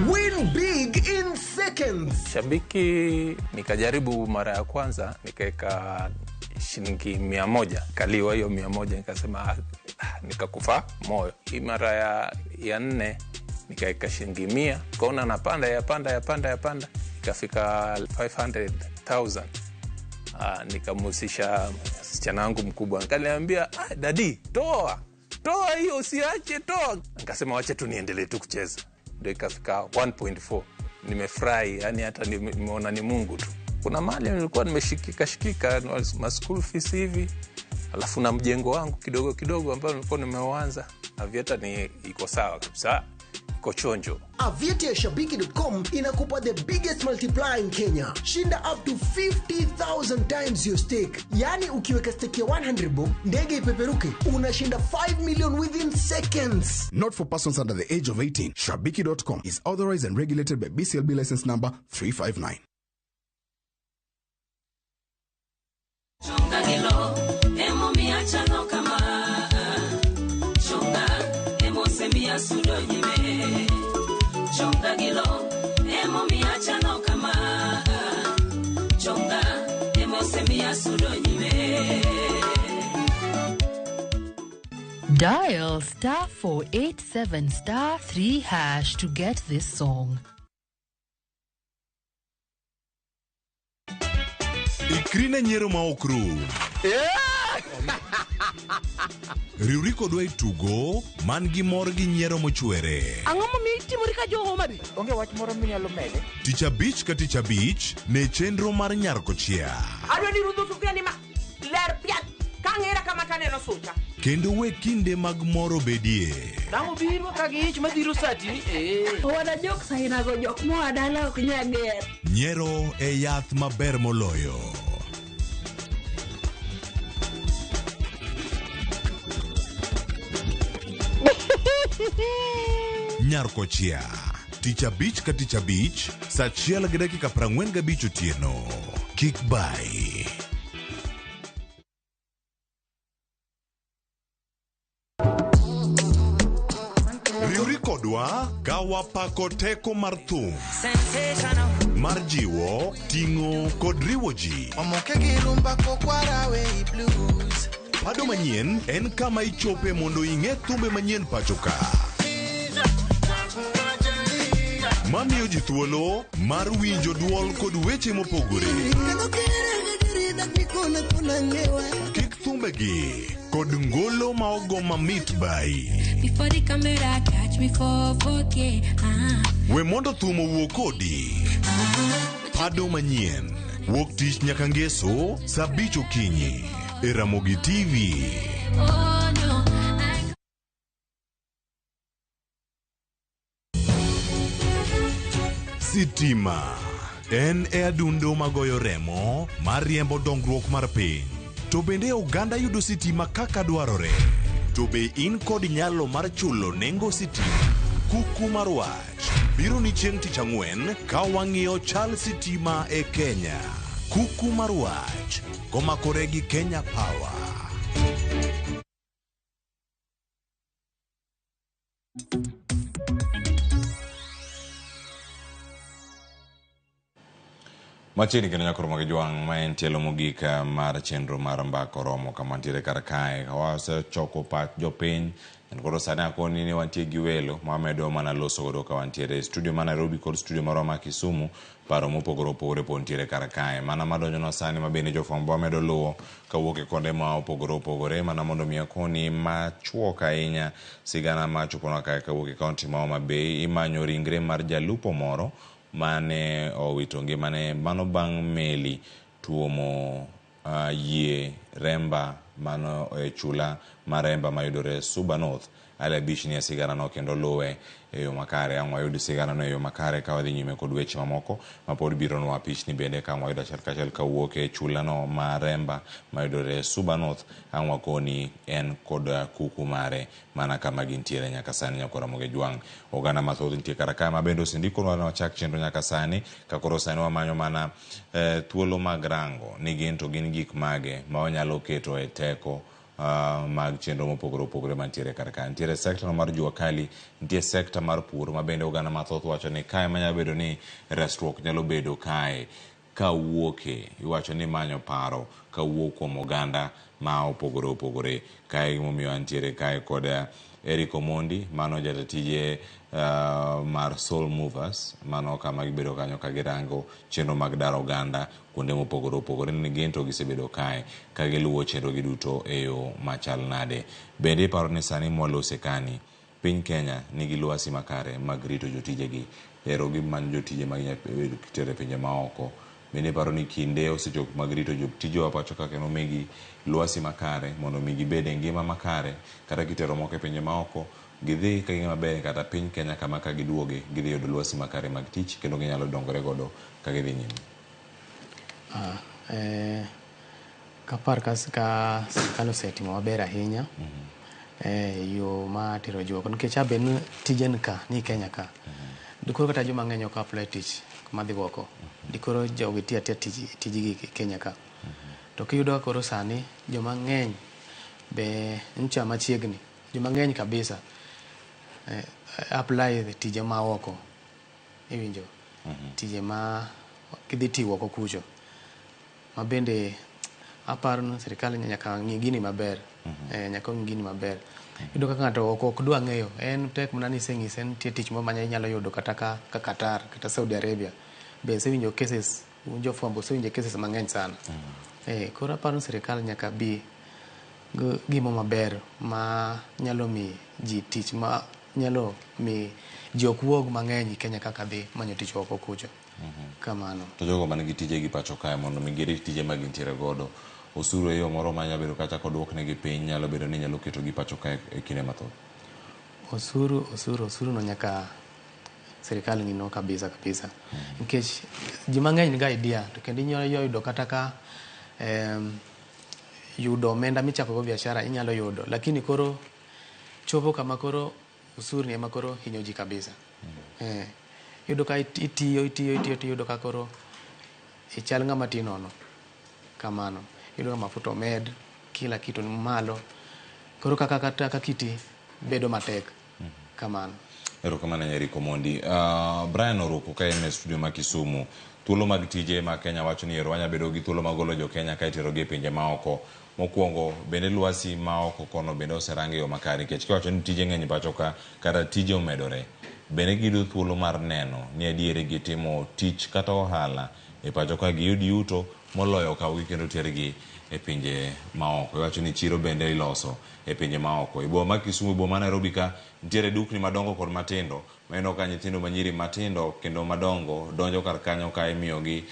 Win big in seconds. Shabiki nikajaribu mara ya kwanza nikaweka shilingi 100, kaliwa hiyo 100, nikasema nikakufa moyo. Hii mara ya 4 nikaweka shilingi 100, nikaona napanda yapanda yapanda yapanda, ikafika 500,000. Nikamhusisha msichana wangu mkubwa, akaniambia dadi, toa hiyo, usiache, toa. Nikasema wacha tu niendelee tu kucheza. Ndio ikafika 1.4. Nimefurahi, yani hata nimeona ni Mungu tu. Kuna mali nilikuwa nimeshikika shikika ma school fees hivi, alafu na mjengo wangu kidogo kidogo ambao nilikuwa nimeuanza. Aviator ni iko sawa kabisa, iko chonjo. Aviator ya shabiki.com inakupa the biggest multiplier in Kenya. Shinda up to 50,000 times your stake. Yani ukiweka stake ya 100 bob, ndege ipeperuke, unashinda 5 million within seconds. Not for persons under the age of 18. Shabiki.com is authorized and regulated by BCLB license number 359. Dial star 487 star 3 hash to get this song. Ikri ne nyiero ma ok rum. Riwri kodwa e tugo man gi mor gi nyiero mochwere. Ang'o momiyo itimori ka jo Homa Bay? Onge wach moro minyalo mede. Tich abich ka tich abich ne chenro mar Nyar Kochia. Adwa ni rudho sufuria ni ma ler piat ka ang'era kama taneno sucha. Kendo we kinde mag mor obedie. Dang' obiro ka gi ich madhiro sati ni ee. Wana jok sainago jok moa dala ok nyal ger. Nyiero e yath maber moloyo. Nyar Kochia. Tich abich ka tich abich, saa achiel gi dakika 45 otieno. Kik bai. Riwri kodwa ka wapako teko mar thum mar jiwo, ting'o kod riwo ji. Omoke gi rumba kokwara we blues. Pado manyien en kama ichope mondo ing'e thumbe manyien pacho ka. Mamiyo ji thuolo mar winjo duol kod weche mopogore. Kik thumbegi kod ngolo ma ogo mamit bai. Before the camera catch me for 4K. Ah. We mondo thum owuo kodi. Pado manyien. Wuok tich nyaka ngeso saa abich okinyi e Ramogi TV. Oh no. I Sitima en e adundo magoyo remo mar riembo dongruok mar piny. To bende oganda yudo sitima kaka dwarore. To be in kod nyalo mar chulo nengo sitima? Kuku mar wach biro ni chieng' tich ang'wen ka wang'iyo chal sitima e Kenya. Kuku mar wach komakore gi Kenya Power. Machiegni kendo nyakoro mag jwang' ma en tielo mogik mar chenro mar mbaka oromo kama ntiere kar kae. Wasechoko pach jopiny kendo koro sani akoni ni wantie gi welo ma wamedo mana loso godo ka wantiere e studio ma Nairobi kod studio marwa ma Kisumu. Paro mopogore opogore pod ntiere kar kae. Mana madonjonwa sani ma bende jofwambo wamedo luwo kawuok e konde ma opogore opogore mana mondo mi akoni machuok ahinya sigana machoponwa kae kawuok e kaunti ma Homa Bay imanyo ringre mar jalupo moro mane owito ngimane mano bang' meli tuomo yie Remba mano e chula ma Remba mayudore Suba North. Ali Abich nie siganano kendo luwe e yo makare. Ang' wayud siganano e yo makare ka wadhi nyime kod weche mamoko ma pod bironwa. Pichni bende ka ang' wayudo achiel kachiel kawuok e chulano ma Remba mayudore Suba North. Ang' wakoni en kod kuku mare mana kama gintiere nyaka sani nyakwa Ramogi Jwang'. Oganda mathoth nitie kar ka ma bende osendikonwa ni wachak chenro nyaka sani ka koro sani wamanyo mana thuolo mag rango ni gin to gin gik mage ma wanyalo keto e teko mag chenro mopogore opogore mantiere kar ka. Nitiere sekta mar jua kali, nitie sekta mar pur ma bende oganda mathoth wacho ni kae manyalo bedo ni resruok nyalo bedo kae kawuoke. Iwacho ni manyo paro kawuok kuom oganda ma opogore opogore. Kae gimomiyo antiere kae kod Eric Omondi, mano jatatije mar Soul Movers, mano kama gibedo kanyo ka girango chenro mag daro oganda kuonde mopogore opogore ni gin to gisebedo kae ka giluwo chenro gi duto e yo machal nade. Bende iparo ni sani mwalose kani piny Kenya nigi lwasi makare mag rito jotijegi. Ero gimanyo jotije ma ginyalo tero e pinje maoko. Bende iparo ni kinde osechopo mag rito jotijewa pacho ka kendo migi lwasi makare mondo mi gibed e ngima makare kata kitero moko e pinje maoko gidhi ka gingima maber kata piny Kenya kama ka giduoge gidhi yudo lwasi makare mag tich kendo ginyalo dongore godo ka gidhi nyime. Kapar ka sirikal osetimo maber ahinya yo mar tero ji oko nikech abe ni tije ni ka ni Kenya ka. Dikoro kata joma ng'eny ok apply tich madhi oko. Dikoro jogi tiyo atiya tijgi Kenya ka. To kiyudo ka koro sani joma ng'eny be ncha machiegni joma ng'eny kabisa apply tije ma oko. Iwinjo? Tije ma gidhi tiyo oko kucho. Ma bende aparo ni sirikal nyaka ng'i gini maber. Nyaka ong'i gini maber. Iyudo kaka ng'ato ok dwa ng'eyo. En tek mana ni iseng'ise ni nitie tich moro ma inyalo yudo kata ka Qatar kata Saudi Arabia. Be asewinjo cases, un jofwambo usewinjo cases mang'eny sana. Koro aparo ni sirikal nyaka bi gimo maber ma nyalo mi ji tich, ma nyalo mi ji ok wuog mang'eny e Kenya kaka dhi manyo tich oko kucho. Kamano. To jogo man gi tije gi pacho kae mondo mi girit tije ma gintiere godo, osuru e yo moro ma nyalo bedo kata koduoknegi piny nyalo bedo ni nyalo ketogi pacho kae e kinde mathoth. Osuru no nyaka sirikal ng'ino kabisa kabisa. Nikech ji mang'eny nigi idea to kendo inyalo yudo kata ka yudo omenda michako go biashara inyalo yudo, lakini koro chopo kama koro osuru ni ema koro hinyo ji kabisa. Yudo ka itiyo to iyudo ka koro ichal ng'ama ti nono. Kamano. Iyudo ka mafuta omed, kila kitu ni malo. Koro kaka kata kiti bedo matek. Kamano. Erokamano Nyeriko Mondi. Brian Oruko ka en e studio ma Kisumu. Thuolo mag tije ma Kenya wacho ni ero wanya bedo gi thuolo mag golo jo Kenya ka iterogi e pinje maoko. Mokwongo bende lwasi maoko kono bende oserang e yo makare nikech kiwacho ni tije ng'eny pacho ka kata tije omedore. Bende giyudo thuolo mar neno ni adieri gitimo tich kata ohala e pacho ka giyud yuto moloyo kawgi kendo tergi e pinje maoko. Iwacho ni chiro bende iloso e pinje maoko. E boma ma Kisumu, e boma ma Nairobi ka nitiere dukni madongo kod matindo ma ineno ka nyithindo manyiri matindo kendo madongo donjo kar kanyo ka imiyogi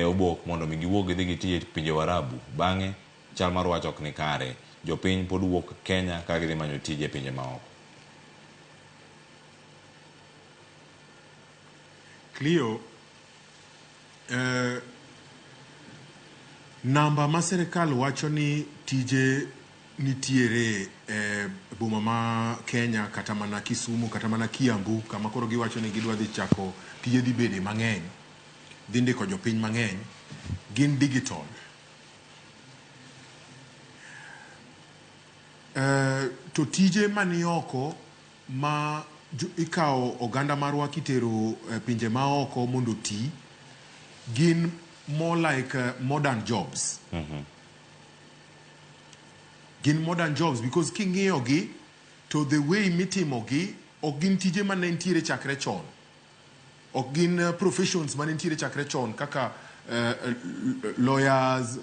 obok mondo mi giwuog gidhi giti e pinje Waarabu. Bang'e chal mar wach ok ni kare. Jopiny pod wuok Kenya ka gidhi manyo tije e pinje maoko. Clio, namba ma sirikal wacho ni tije nitiere e boma ma Kenya kata mana Kisumu kata mana Kiambu kama koro giwacho ni gidwa dhi chako tije dhi bede mang'eny, dhi ndiko jopiny mang'eny, gin digital. To tije mani oko ma ikawo oganda marwa kitero pinje maoko mondo oti gin more like modern jobs. Gin modern jobs because king'iyo gi to the way mitimo gi ok gin tije mane nitiere chakre chon. Ok gin professions mane nitiere chakre chon kaka lawyers,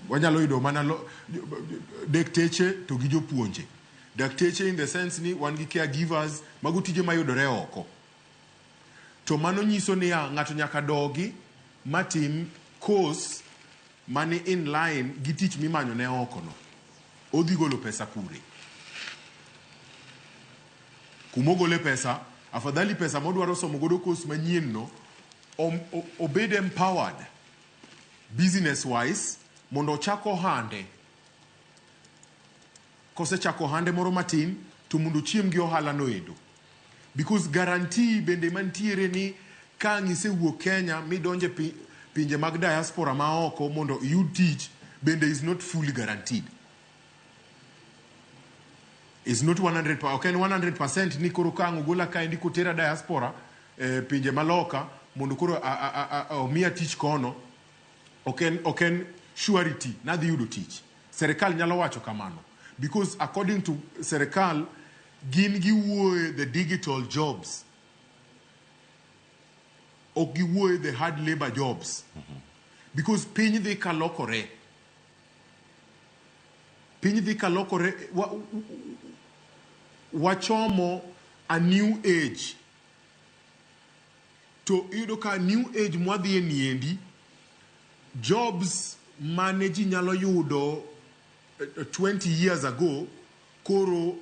wanyalo yudo mana dakteche to gi jopuonje. Dakteche in the sense ni wan gi caregivers, mago tije mayudore oko. To mano nyiso niya ng'ato nyaka dogi matim course mani in line gi tich mimanyo ne oko no. Odhi golo pesa kure? Kumogole pesa, afadhali pesa modwaro somo godo course manyien no, obed empowered business wise mondo ochak ohande. Kosechako ohande moro matin to mondo ochiem gi ohala no endo. Because guarantee bende mantiere ni ka ang' isewuok Kenya midonje pinje mag diaspora ma oko mondo iyud tich bende is not fully guaranteed. Is not 100, ok en 100% ni koro ka ang' ogola kaendi kotera diaspora pinje maloka mondo koro omiya tich kono, ok en surety nadhi yudo tich. Serikal nyalo wacho kamano because according to serikal gin giwuoye the digital jobs, ok giwuoye the hard labor jobs. Because piny dhi ka lokore. Piny dhi ka lokore, wachomo a new age. To iyudo ka new age mwadhiye niendi, jobs mane ji nyalo yudo 20 years ago, koro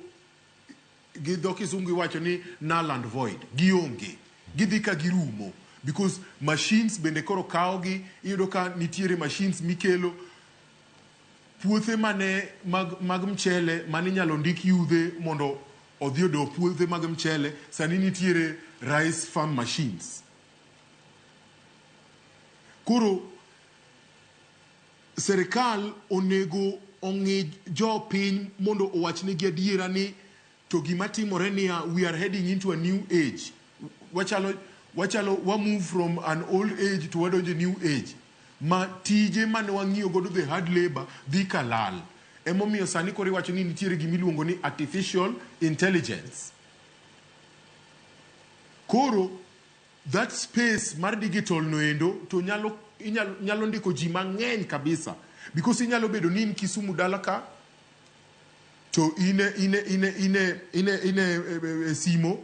gi dho kisungu iwacho ni null and void, gionge, gidhi ka girumo. Because machines bende koro kawogi, iyudo ka nitiere machines mikelo, puothe mane mag mchele mane inyalo ndik yudhe mondo odhi odo puothe mag mchele, sani nitiere rice farm machines. Koro serikal onego ong'i jopiny mondo owachnegi adiera ni to gima timore niya, we are heading into a new age. Wachalo wa move from an old age to wadonjo e new age. Ma tije mane wang'iyo godo the hard labor dhi ka lal. Emomiyo sani koro iwacho ni nitiere gima iluongo ni artificial intelligence. Koro that space mar digital noendo to nyalo ndiko ji mang'eny kabisa. Because inyalo bedo ni in Kisumu dala ka to ine ine ine ine ine ine e, e, e simo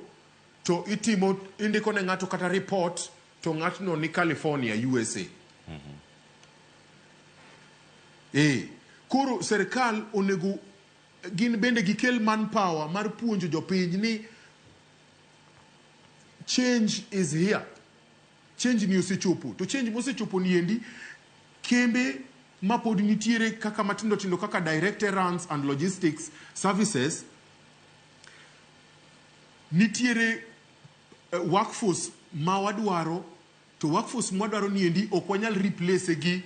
to itimo indiko ne ng'ato kata report to ng'atno ni California USA. Eh, koro serikal onego gin bende gikel manpower mar puonjo jopiny ni change is here. Change ni osechopo. To change mosechopo ni endi kembe ma pod nitiere kaka matindo tindo kaka direct errands and logistics services nitiere workforce ma wadwaro to workforce mwadwaro ni endi ok wanyal replace gi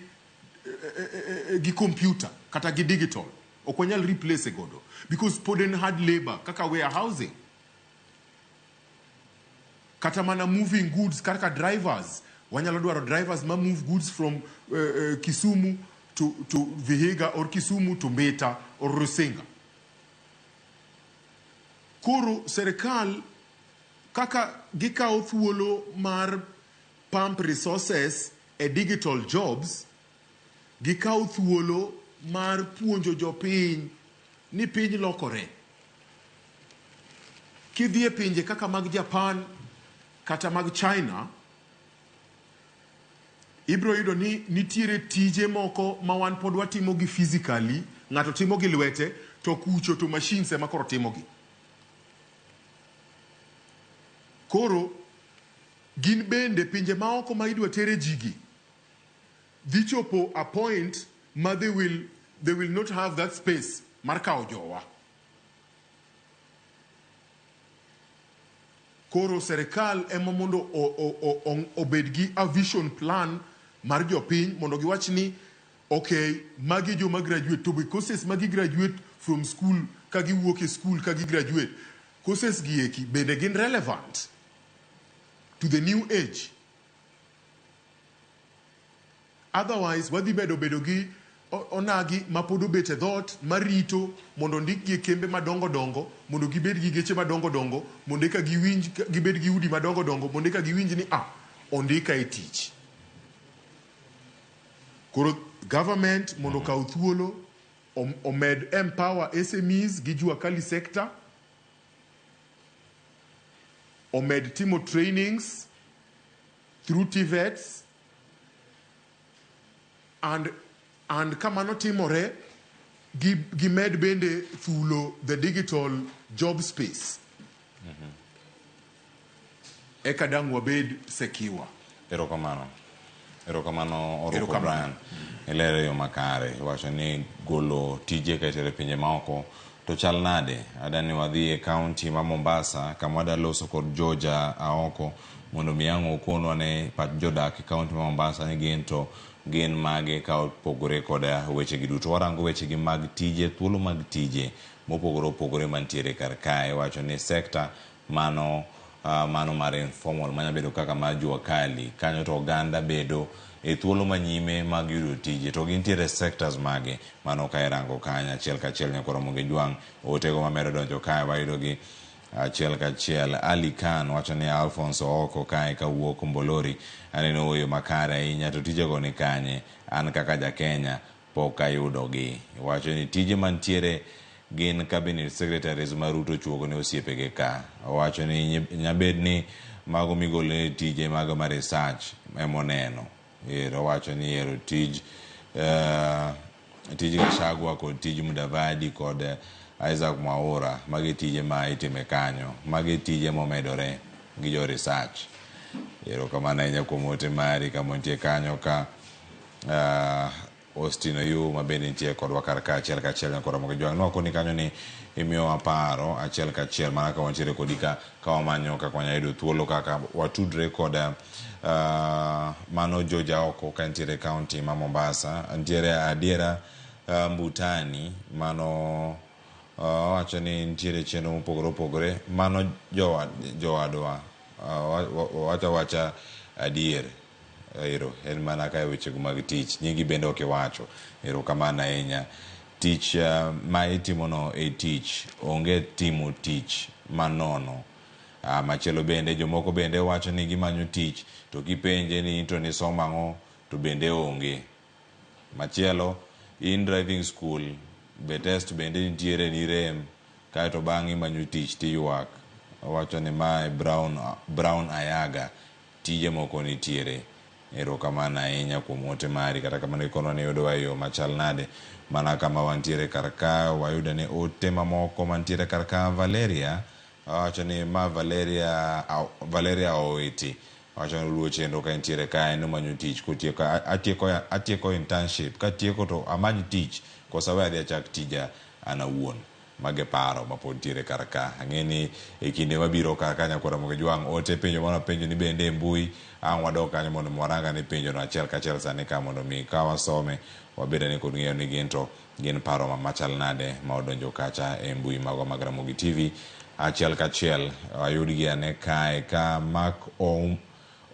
gi computer kata gi digital ok wanyal replace godo because pod en hard labor kaka warehousing kata mana moving goods kaka drivers wanyalo dwaro drivers ma move goods from Kisumu to Vihiga or Kisumu to Mbita or Rusinga. Koro serikal kaka gikawo thuolo mar pump resources e digital jobs, gikawo thuolo mar puonjo jopiny ni piny lokore. Kidhi e pinje kaka mag Japan kata mag China, ibiro yudo ni nitiere tije moko ma wan pod watimo gi physically, ng'ato timo gi lwete, to kucho to machines ema koro timogi. Koro gin bende pinje maoko ma idwa tere jigi dhi chopo a point ma they will not have that space mar kawo jowa. Koro serikal ema mondo obed gi a vision plan mar jopiny mondo giwach ni okay, magi joma graduate to be courses magi graduate from school ka giwuok e school ka gi graduate courses gi eki bende gin relevant to the new age. Otherwise wadhi medo bedo gi onagi ma pod obet e dhoot marito mondo ondikgi e kembe madongo dongo mondo gibed gi geche madongo dongo mondo eka giwinj gibed gi udi madongo dongo mondo eka giwinj ni ah ondika e tich. Koro government mondo okaw thuolo omed empower SMEs gi jua kali sector, omed timo trainings through TVETs and kamano timore gimed bende thulo the digital job space eka dang' wabed secure. Erokamano. Erokamano Oruko. Erokamano. Brian. Ilero e yo makare. Iwacho ni golo tije ka itere pinje maoko to chal nade? Adani wadhi e kaunti ma Mombasa kama wadwa loso kod George Aoko mondo mi ang' okonwa ne pach jodak e kaunti ma Mombasa ni gin to gin mage ka opogore kod weche gi duto. Warango weche gi mag tije, thuolo mag tije mopogore opogore mantiere kar kae. Iwacho ni sekta mano mar informal manya bedo kaka mar jua kali kanyo to oganda bedo e thuolo manyime mag yudo tije to gintiere sectors mage mano ka irango kanyo achiel kachiel nyakoro Ramogi Jwang' otego mamedo donjo kae wayudo gi achiel kachiel. Ali Khan wacho ni Alphonse Ooko kae kawuok Mbolori aneno wuoyo makare ahinya to tijego ni kanye an kaka ja Kenya pok ayudogi. Wacho ni tije mantiere gin cabinet secretaries ma Ruto chuogo ne osiepege ka. Owacho ni nyabed ni mago migolo ne tije mago ma research emoneno. Ero owacho ni ero tij Gachagua kod tij Mudavadi kod Isaac Mwaura magi tije ma itime kanyo. Magi tije momedore gi jo research. Erokamano ahinya kuom ote mari kama nitie kanyo ka Austin Oyu ma bende nitie kodwa kar ka achiel kachiel nyakoro Ramogi Jwang'. Nwakoni kanyo ni imiyowa paro achiel kachiel mana ka wantiere kodi ka wamanyo kaka wanyalo yudo thuolo kaka watudre kod mano George Aoko ka nitiere e kaunti ma Mombasa. Nitiere Adiera Mbutani mano owacho ni nitiere chenro mopogore opogore mano jowadwa wacho awacha adier ero en mana ka wechego mag tich nyingi bende ok iwacho erokamano ahinya tich ma itimono e tich onge timo tich manono. Machielo bende jomoko bende wacho ni gimanyo tich to kipenje ni to nisomo ang'o to bende onge. Machielo In driving school be test bende nitiere ni rem kaeto bang'e imanyo tich tiywak. Owacho ni mae Brown, Brown Ayaga tije moko nitiere. Erokamano ahinya kuom ote mari. Kata kamano ikonwa ni yudowa e yo machal nade. Mana kama wantiere kar ka wayudo ni ote mamoko mantiere kar ka. Valeria owacho ni ma Valeria, Valeria Owiti owacho ni oluwo chenro ka entiere kae nomanyo tich kotieko atieko atieko internship katieko to amany tich koso awe adhi achak tija an awuon. Mago e paro mapod ntiere kar ka. Ang'e ni e kinde mabiro kar ka nyakwar Ramogi Jwang' ote penjo mane wapenjo ni bende e mbui ang' wadog kanyo mondo mi warang ane penjo no achiel kachiel sani ka mondo mi ka wasome wabed ane kod ng'eyo ni gin to gin paro ma machal nade ma odonjo kacha e mbui magwa mag Ramogi TV. Achiel kachiel wayudgi ane kae ka Mark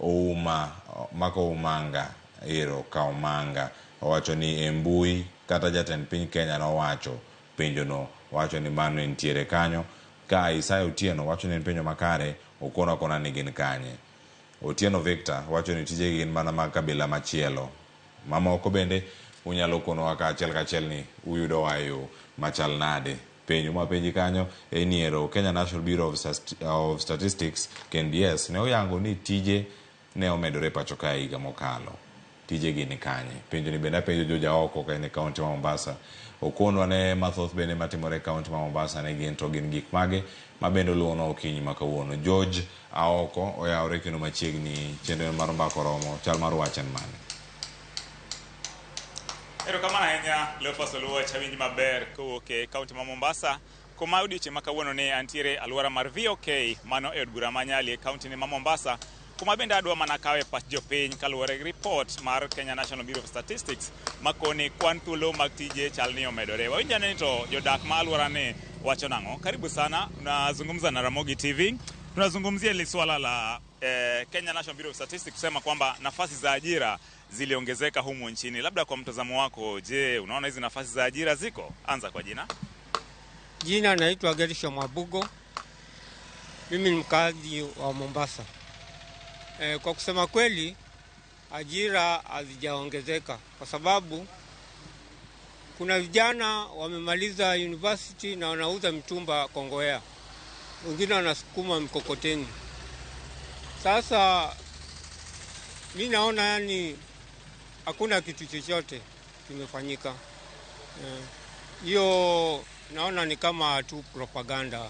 Ouma Mark Oumanga ero Kaumanga owacho ni e mbui kata jatend piny Kenya nowacho penjono wacho ni mano entiere kanyo. Ka Isaya Otieno wacho ni en penjo makare, okono akona ni gin kanye. Otieno Victor wacho ni tijegi gin mana mag kabila machielo. Mamoko bende unyalo konowa ka achiel kachiel ni uyudowa e yo machal nade. Penjo mwapenji kanyo en ni ero Kenya National Bureau of Statistics KNBS ne oyango ni tije ne omedore pacho kae higa mokalo. Tijegi ni kanye? Penjo ni bende apenjo jo jaoko ka en e kaunti ma Mombasa. Okonwa ne mathoth bende matimore e kaunti ma Mombasa ne gin to gin gik mage ma bende oluwonwa okinyi ma kawuono. George Aoko oyawore kendo machiegni chenro mar mbaka oromo. Chal mar wach en mane? Erokamano ahinya Cleophas Oluoch, awinji maber kowuok e kaunti ma Mombasa. Kuma odiochieng' ma kawuono ni antiere alwora mar VOK mano e od bura ma Nyali e kaunti ni ma Mombasa. Kuma bende adwa mana kawe pach jopiny kaluwore gi ripot mar Kenya National Bureau of Statistics makoni kwan thuolo mag tije chal ni omedore. Wawinj ane ni to jodak ma alwora ni wacho nang'o. Karibu sana, unazungumza na Ramogi TV. Tunazungumzia hili swala la Kenya National Bureau of Statistics kusema kwamba nafasi za ajira ziliongezeka humu nchini. Labda kwa mtazamo wako, je, unaona hizi nafasi za ajira ziko? Anza kwa jina. Jina naitwa Gersho Mabugo. Mimi ni mkazi wa Mombasa. Kwa kusema kweli ajira hazijaongezeka kwa sababu kuna vijana wamemaliza university na wanauza mtumba Kongowea, wengine wanasukuma mkokoteni. Sasa mi naona yani hakuna kitu chochote kimefanyika. Hiyo naona ni kama tu propaganda. Na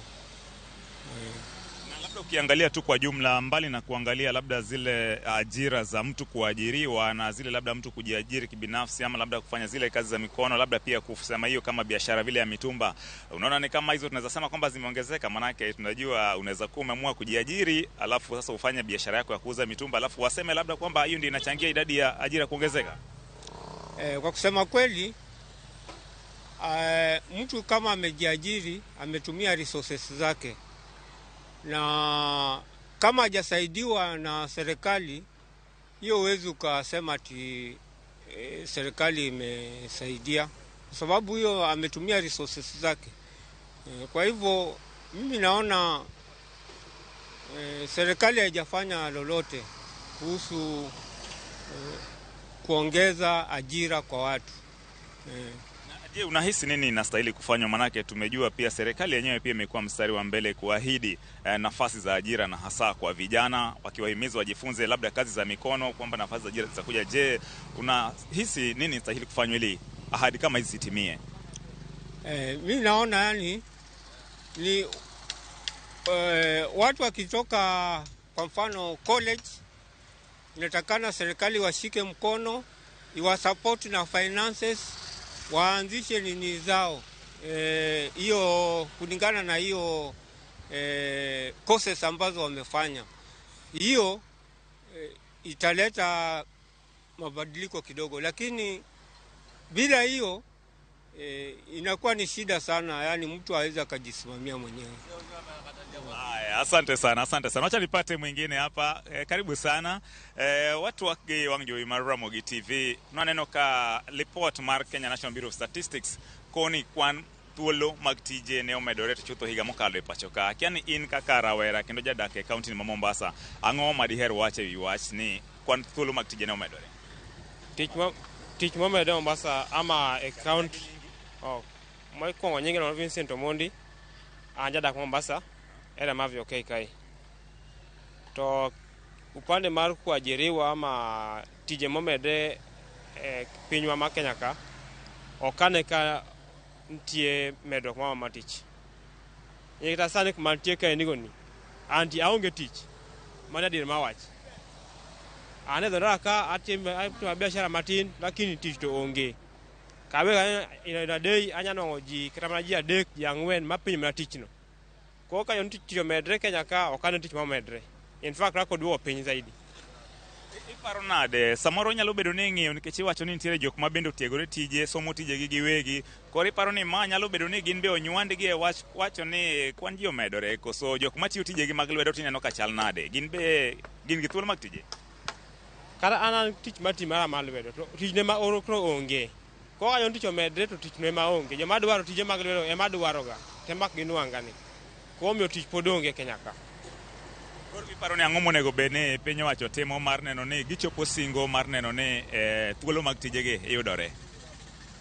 labda ukiangalia tu kwa jumla, mbali na kuangalia labda zile ajira za mtu kuajiriwa na zile labda mtu kujiajiri kibinafsi ama labda kufanya zile kazi za mikono, labda pia kusema hiyo kama biashara vile ya mitumba, unaona ni kama hizo tunaweza sema kwamba zimeongezeka? Maanake tunajua unaweza kuwa umeamua kujiajiri alafu sasa ufanye biashara yako ya kuuza mitumba alafu waseme labda kwamba hiyo ndio inachangia idadi ya ajira kuongezeka. Kwa kusema kweli mtu kama amejiajiri ametumia resources zake, na kama hajasaidiwa na serikali, hiyo huwezi ukasema ati serikali imesaidia, kwa sababu hiyo ametumia resources zake. Kwa hivyo mimi naona serikali haijafanya lolote kuhusu kuongeza ajira kwa watu. Je, unahisi nini inastahili kufanywa? Manake tumejua pia serikali yenyewe pia imekuwa mstari wa mbele kuahidi nafasi za ajira na hasa kwa vijana, wakiwahimiza wajifunze labda kazi za mikono, kwamba nafasi za ajira zitakuja. Je, unahisi nini inastahili kufanywa ili ahadi kama hizi zitimie? Mi naona yani ni watu wakitoka kwa mfano college, inatakana serikali washike mkono, iwasupport na finances, waanzishe nini zao hiyo kulingana na hiyo courses ambazo wamefanya. Hiyo italeta mabadiliko kidogo, lakini bila hiyo inakuwa ni shida sana, yani mtu hawezi akajisimamia mwenyewe. Haya, asante sana, asante sana. Wacha nipate mwingine hapa. Karibu sana. Watu wagi wang jowi mar Ramogi TV nwaneno ka report mar Kenya National Bureau of Statistics koni kwan thuolo mag tije ne omedore to chutho higa mokalo e pacho ka. Akia ni in kaka rawera kendo jadak e kaunti ma Mombasa, ang'o ma diher wacho e wi wach ni kwan thuolo mag tije ne omedore? Tich momedre Mombasa ama e county oh, mokwongo nyinge no Vincent Omondi, an jadak Mombasa, area mar VOK kae. To upande mar kuajiriwa ama tije momedre e pinywa ma Kenya ka, ok ane ka nitie medruok moro mar tich. Kata sani kuma antie kae ni, antie aonge tich, mano adier mar wach. An e dho ka atimo biashara matin lakini tich to onge. Kawe in a day anya nwang'o ji kata mana ji 3 ji 4 mapenjo mana tichno. Koro ka tich omedre Kenya ka ok ane tich momedre. In fact kaka oduogo piny zaidi. Iparo nade? Samoro nyalo bedo ni ing'iyo nikech iwacho ni nitiere jok ma bende otiegore tije, somo tijegi giwegi. Koro iparo ni ma nyalo bedo ni gin be onywandgi e wach wacho ni kwan ji omedore koso jok matiyo tijegi mag lwedo tineno ka chal nade? Gin be gin gi thuolo mag tije? Kata an tich matimo mara mar lwedo to tich ne ma oro koro onge. Koro ka tich omedre to tich no ema onge. Joma dwaro tije mag lwedo ema dwaroga to ema ok ginwang'a ni. Koro omiyo tich pod onge Kenya ka. Koro iparo ni ang'o monego bed ni piny owacho timo mar neno ni gichopo singo mar neno ni thuolo mag tijegi yudore?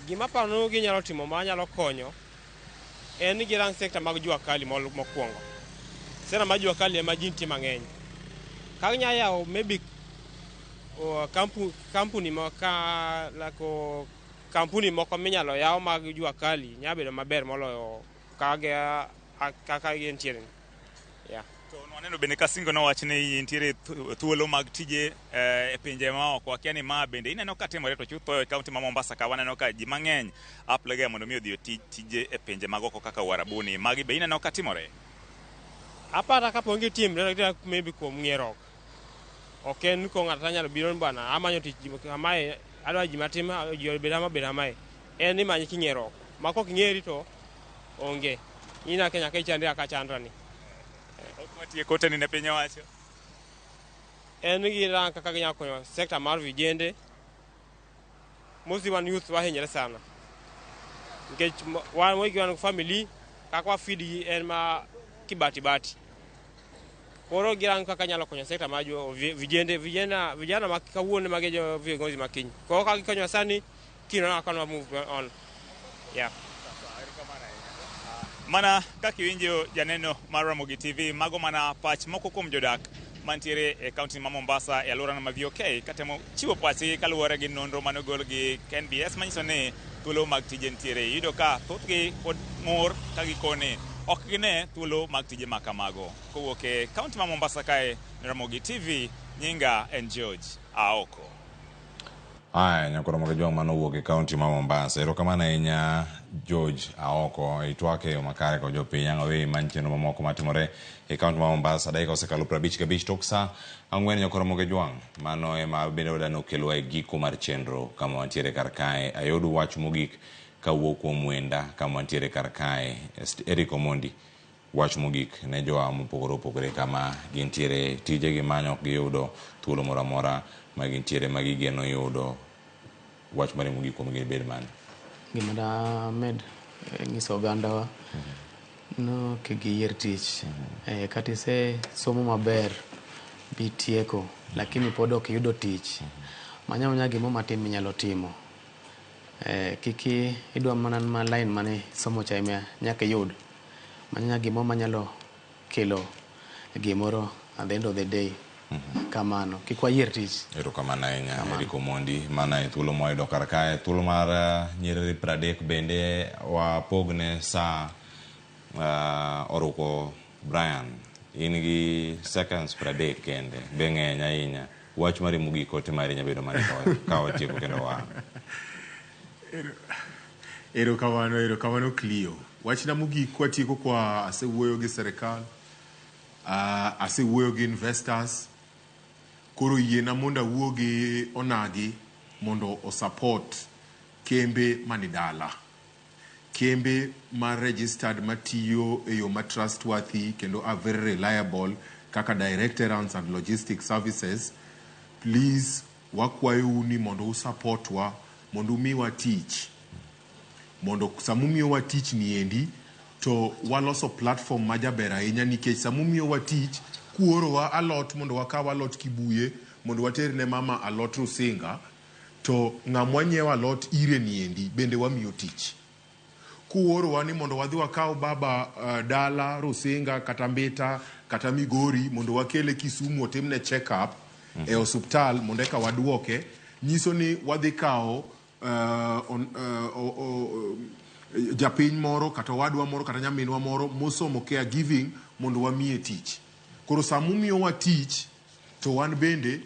Gima aparo ni ginyalo timo ma nyalo konyo en ni girang sector mag jua kali mokwongo. Sector mar jua kali ema ji nitie mang'eny. Ka ginya yawo maybe kampuni kampuni moko minyalo yaw mag jua kali nya bedo maber moloyo kaka gintiere ni. Yeah. To waneno bende ka singo nowach ni nitiere thuolo mag tije e pinje maoko. Akia ni ma bende ineno ka timore to chutho e kaunti ma Mombasa ka waneno ka ji mang'eny apply mondo mi odhi oti tije e pinje mag oko kaka Uarabuni. Magi be ineno ka timore? Aparo kapo ni gitimre maybe kuom ng'ierok. Ok en ko ng'ato nyalo biro ni bwana amanyo tich kamae adwa ji matin ji obed ama obed kamae. En ni manye king'ierok. Ma kok ing'eri to onge. In nyaka ichandri kaka achandra ni. Ok watieko teni ne piny owacho. En ni girang kaka ginyalo konyo sector mar vijende. Mostly wan youth wahinyore sana. Nikech wan wan family kaka wa feed gi en ma kibati bati. Koro girang kaka nyalo konyo sector mar jo vijende vijana vijana ma kawuono magi jo viongozi ma kiny. Koro ka gikonyo sani kiny wan move on. Yeah. Mana kaka iwinjo janeno mar Ramogi TV, mago mana pach moko kuom jodak mantiere e kaunti ma Mombasa e alworano ma VOK katemo chiwo pachgi kaluwore gi nonro manogol gi KNBS manyiso ni thuolo mag tije nitiere. Iyudo ka thothgi pod ng'ur ka gikone ok gine thuolo mag tije ma kamago. Kowuok e kaunti ma Mombasa kae, Ramogi TV, nyinga en George Aoko. Aya, nyakoro mogo jwang' mano owuok e kaunti ma Mombasa. Erokamano ahinya George Aoko, itwak e yo makare kod jopiny. Ang' aweyi many chenro mamoko matimore e kaunti ma Mombasa. Dakika osekalo 55 tok sa 4 nyakoro mogo jwang'. Mano ema bende wadwa ni okelwa e giko mar chenro kama wantiere kar kae. Ayudo wach mogik kawuok kuom wenda kama wantiere kar kae. Eric Omondi, wach mogik ne jowa mopogore opogore kama gintiere tije gimanyo ok giyudo thuolo moro amora ma gintiere ma gigeno yudo wach mari mogik kuom gi bed mane? Gima damed nyiso ogandawa no kik giyier tich. Kata ise somo maber bitieko lakini pod ok iyudo tich, many amanya gimoro matin minyalo timo. Kik idwa mana ma line mane somo cha ema nyaka iyud. Many amanya gimoro manyalo kelo gimoro at the end of the day. Kamano, kik wayier tich. Erokamano ahinya Eric Omondi, mana e thuolo mwayudo kar kae. Thuolo mar nyiriri 30 bende wapogne sa oruko Brian. In gi seconds 30 kende, be ng'eny ahinya. Wach mari mogik ote mari nyalo bedo mane ka watieko kendo wa. Erokamano, erokamano Clio. Wachna mogik kwatieko kwa asewuoyo gi sirikal, asewuoyo gi investors, koro yiena mondo awuo gi onagi mondo o support kembe mani dala. Kembe ma registered matiyo e yo ma trustworthy kendo are very reliable kaka Direct Errands and Logistic Services. Please wakwayou ni mondo u support wa mondo umiwa tich. Mondo samumiyowa tich niendi to waloso platform majaber ahinya nikech samumiyowa tich kuorowa alot mondo wakaw alot Kibuye mondo water ne mama alot Rusinga To ng'ama nyiewo alot ire niendi bende wamiyo tich. Kuorowa ni mondo wadhi wakaw baba dala Rusinga kata Mbita kata Migori mondo wakele Kisumu otimne check up e osuptal mondo eka waduoke, nyiso ni wadhi kawo japiny moro kata owadwa moro kata nyaminwa moro mosomo caregiving mondo wamiye tich. Koro samumiyowa tich to wan bende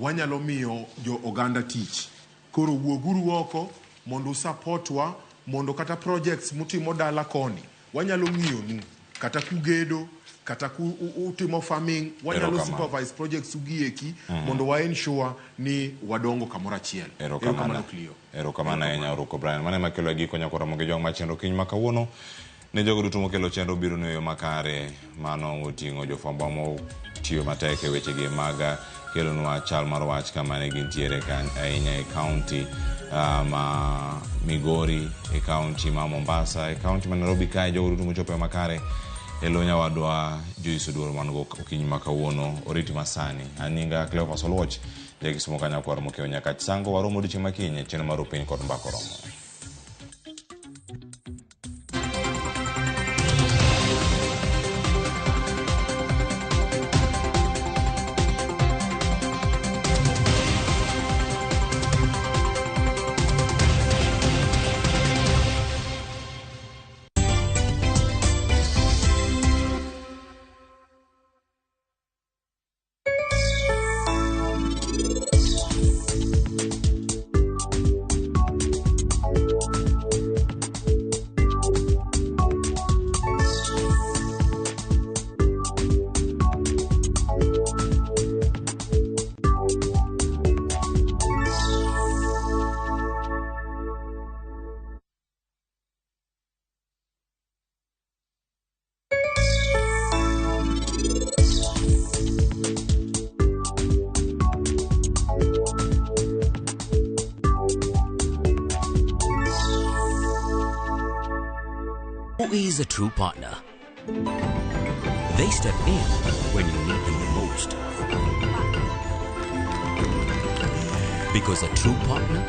wanyalo miyo jo oganda tich. Koro wuoguru oko mondo usupportwa mondo kata projects mutimo dala koni wanyalo ng'iyonu kata kugedo kata ku utimo farming wanyalo supervise projects ugieki mondo wa ensure ni wadongo kamoro achiel. Erokamano Clio. Erokamano ahinya Oruko Brian. Mano ema kelo e giko nyakora Ramogi Jwang' mar chenro kiny ma kawuono. Ne jogo duto mokelo chenro biro e yo makare. Mano oting'o jofwambo motiyo matek e wechegi mag kelonwa chal mar wach kama ne gintiere ahinya e kaunti ma Migori, e kaunti ma Mombasa, e kaunti ma Nairobi kae jogo duto mochopo e makare. E lo nyawadwa Joyce Oduor man go okinyi ma kawuono oriti masani. An nyinga Cleophas Oluoch, ja Kisumo ka nyakwar Mokeo Nyakach Sango. Waromo odiochieng' ma kiny e chenro mar Rupiny kod Mbaka Oromo. Who is a true partner? They step in when you need them the most. Because a true partner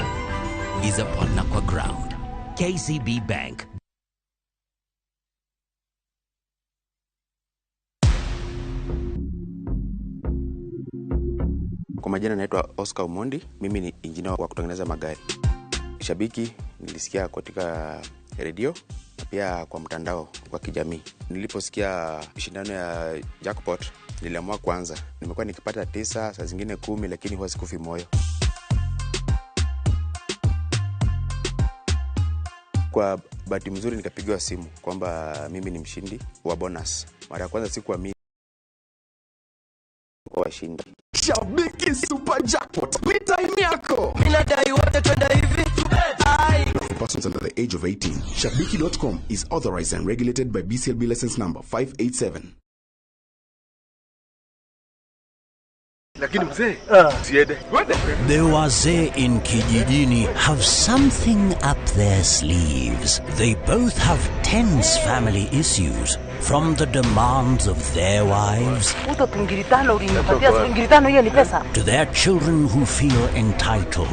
is a partner kwa ground. KCB Bank. Kwa majina naitwa Oscar Omondi, mimi ni injinia wa kutengeneza magari. Shabiki nilisikia katika redio na pia kwa mtandao wa kijamii. Niliposikia shindano ya jackpot niliamua kuanza. Nimekuwa nikipata 9, saa zingine 10, lakini huwa sikufi moyo. Kwa bahati mzuri nikapigiwa simu kwamba mimi ni mshindi wa bonus. Mara ya kwanza sikuamini kwa washindi. Shabiki Super Jackpot ni time yako. Mimi nadai wote twende hivi. For persons under the age of 18, Shabiki.com is authorized and regulated by BCLB license number 587. Lakini mzee, usiende. The wazee in kijijini have something up their sleeves. They both have tense family issues, from the demands of their wives Uto tungiri tano ulinipatia, tungiri tano hiyo ni pesa. to their children who feel entitled.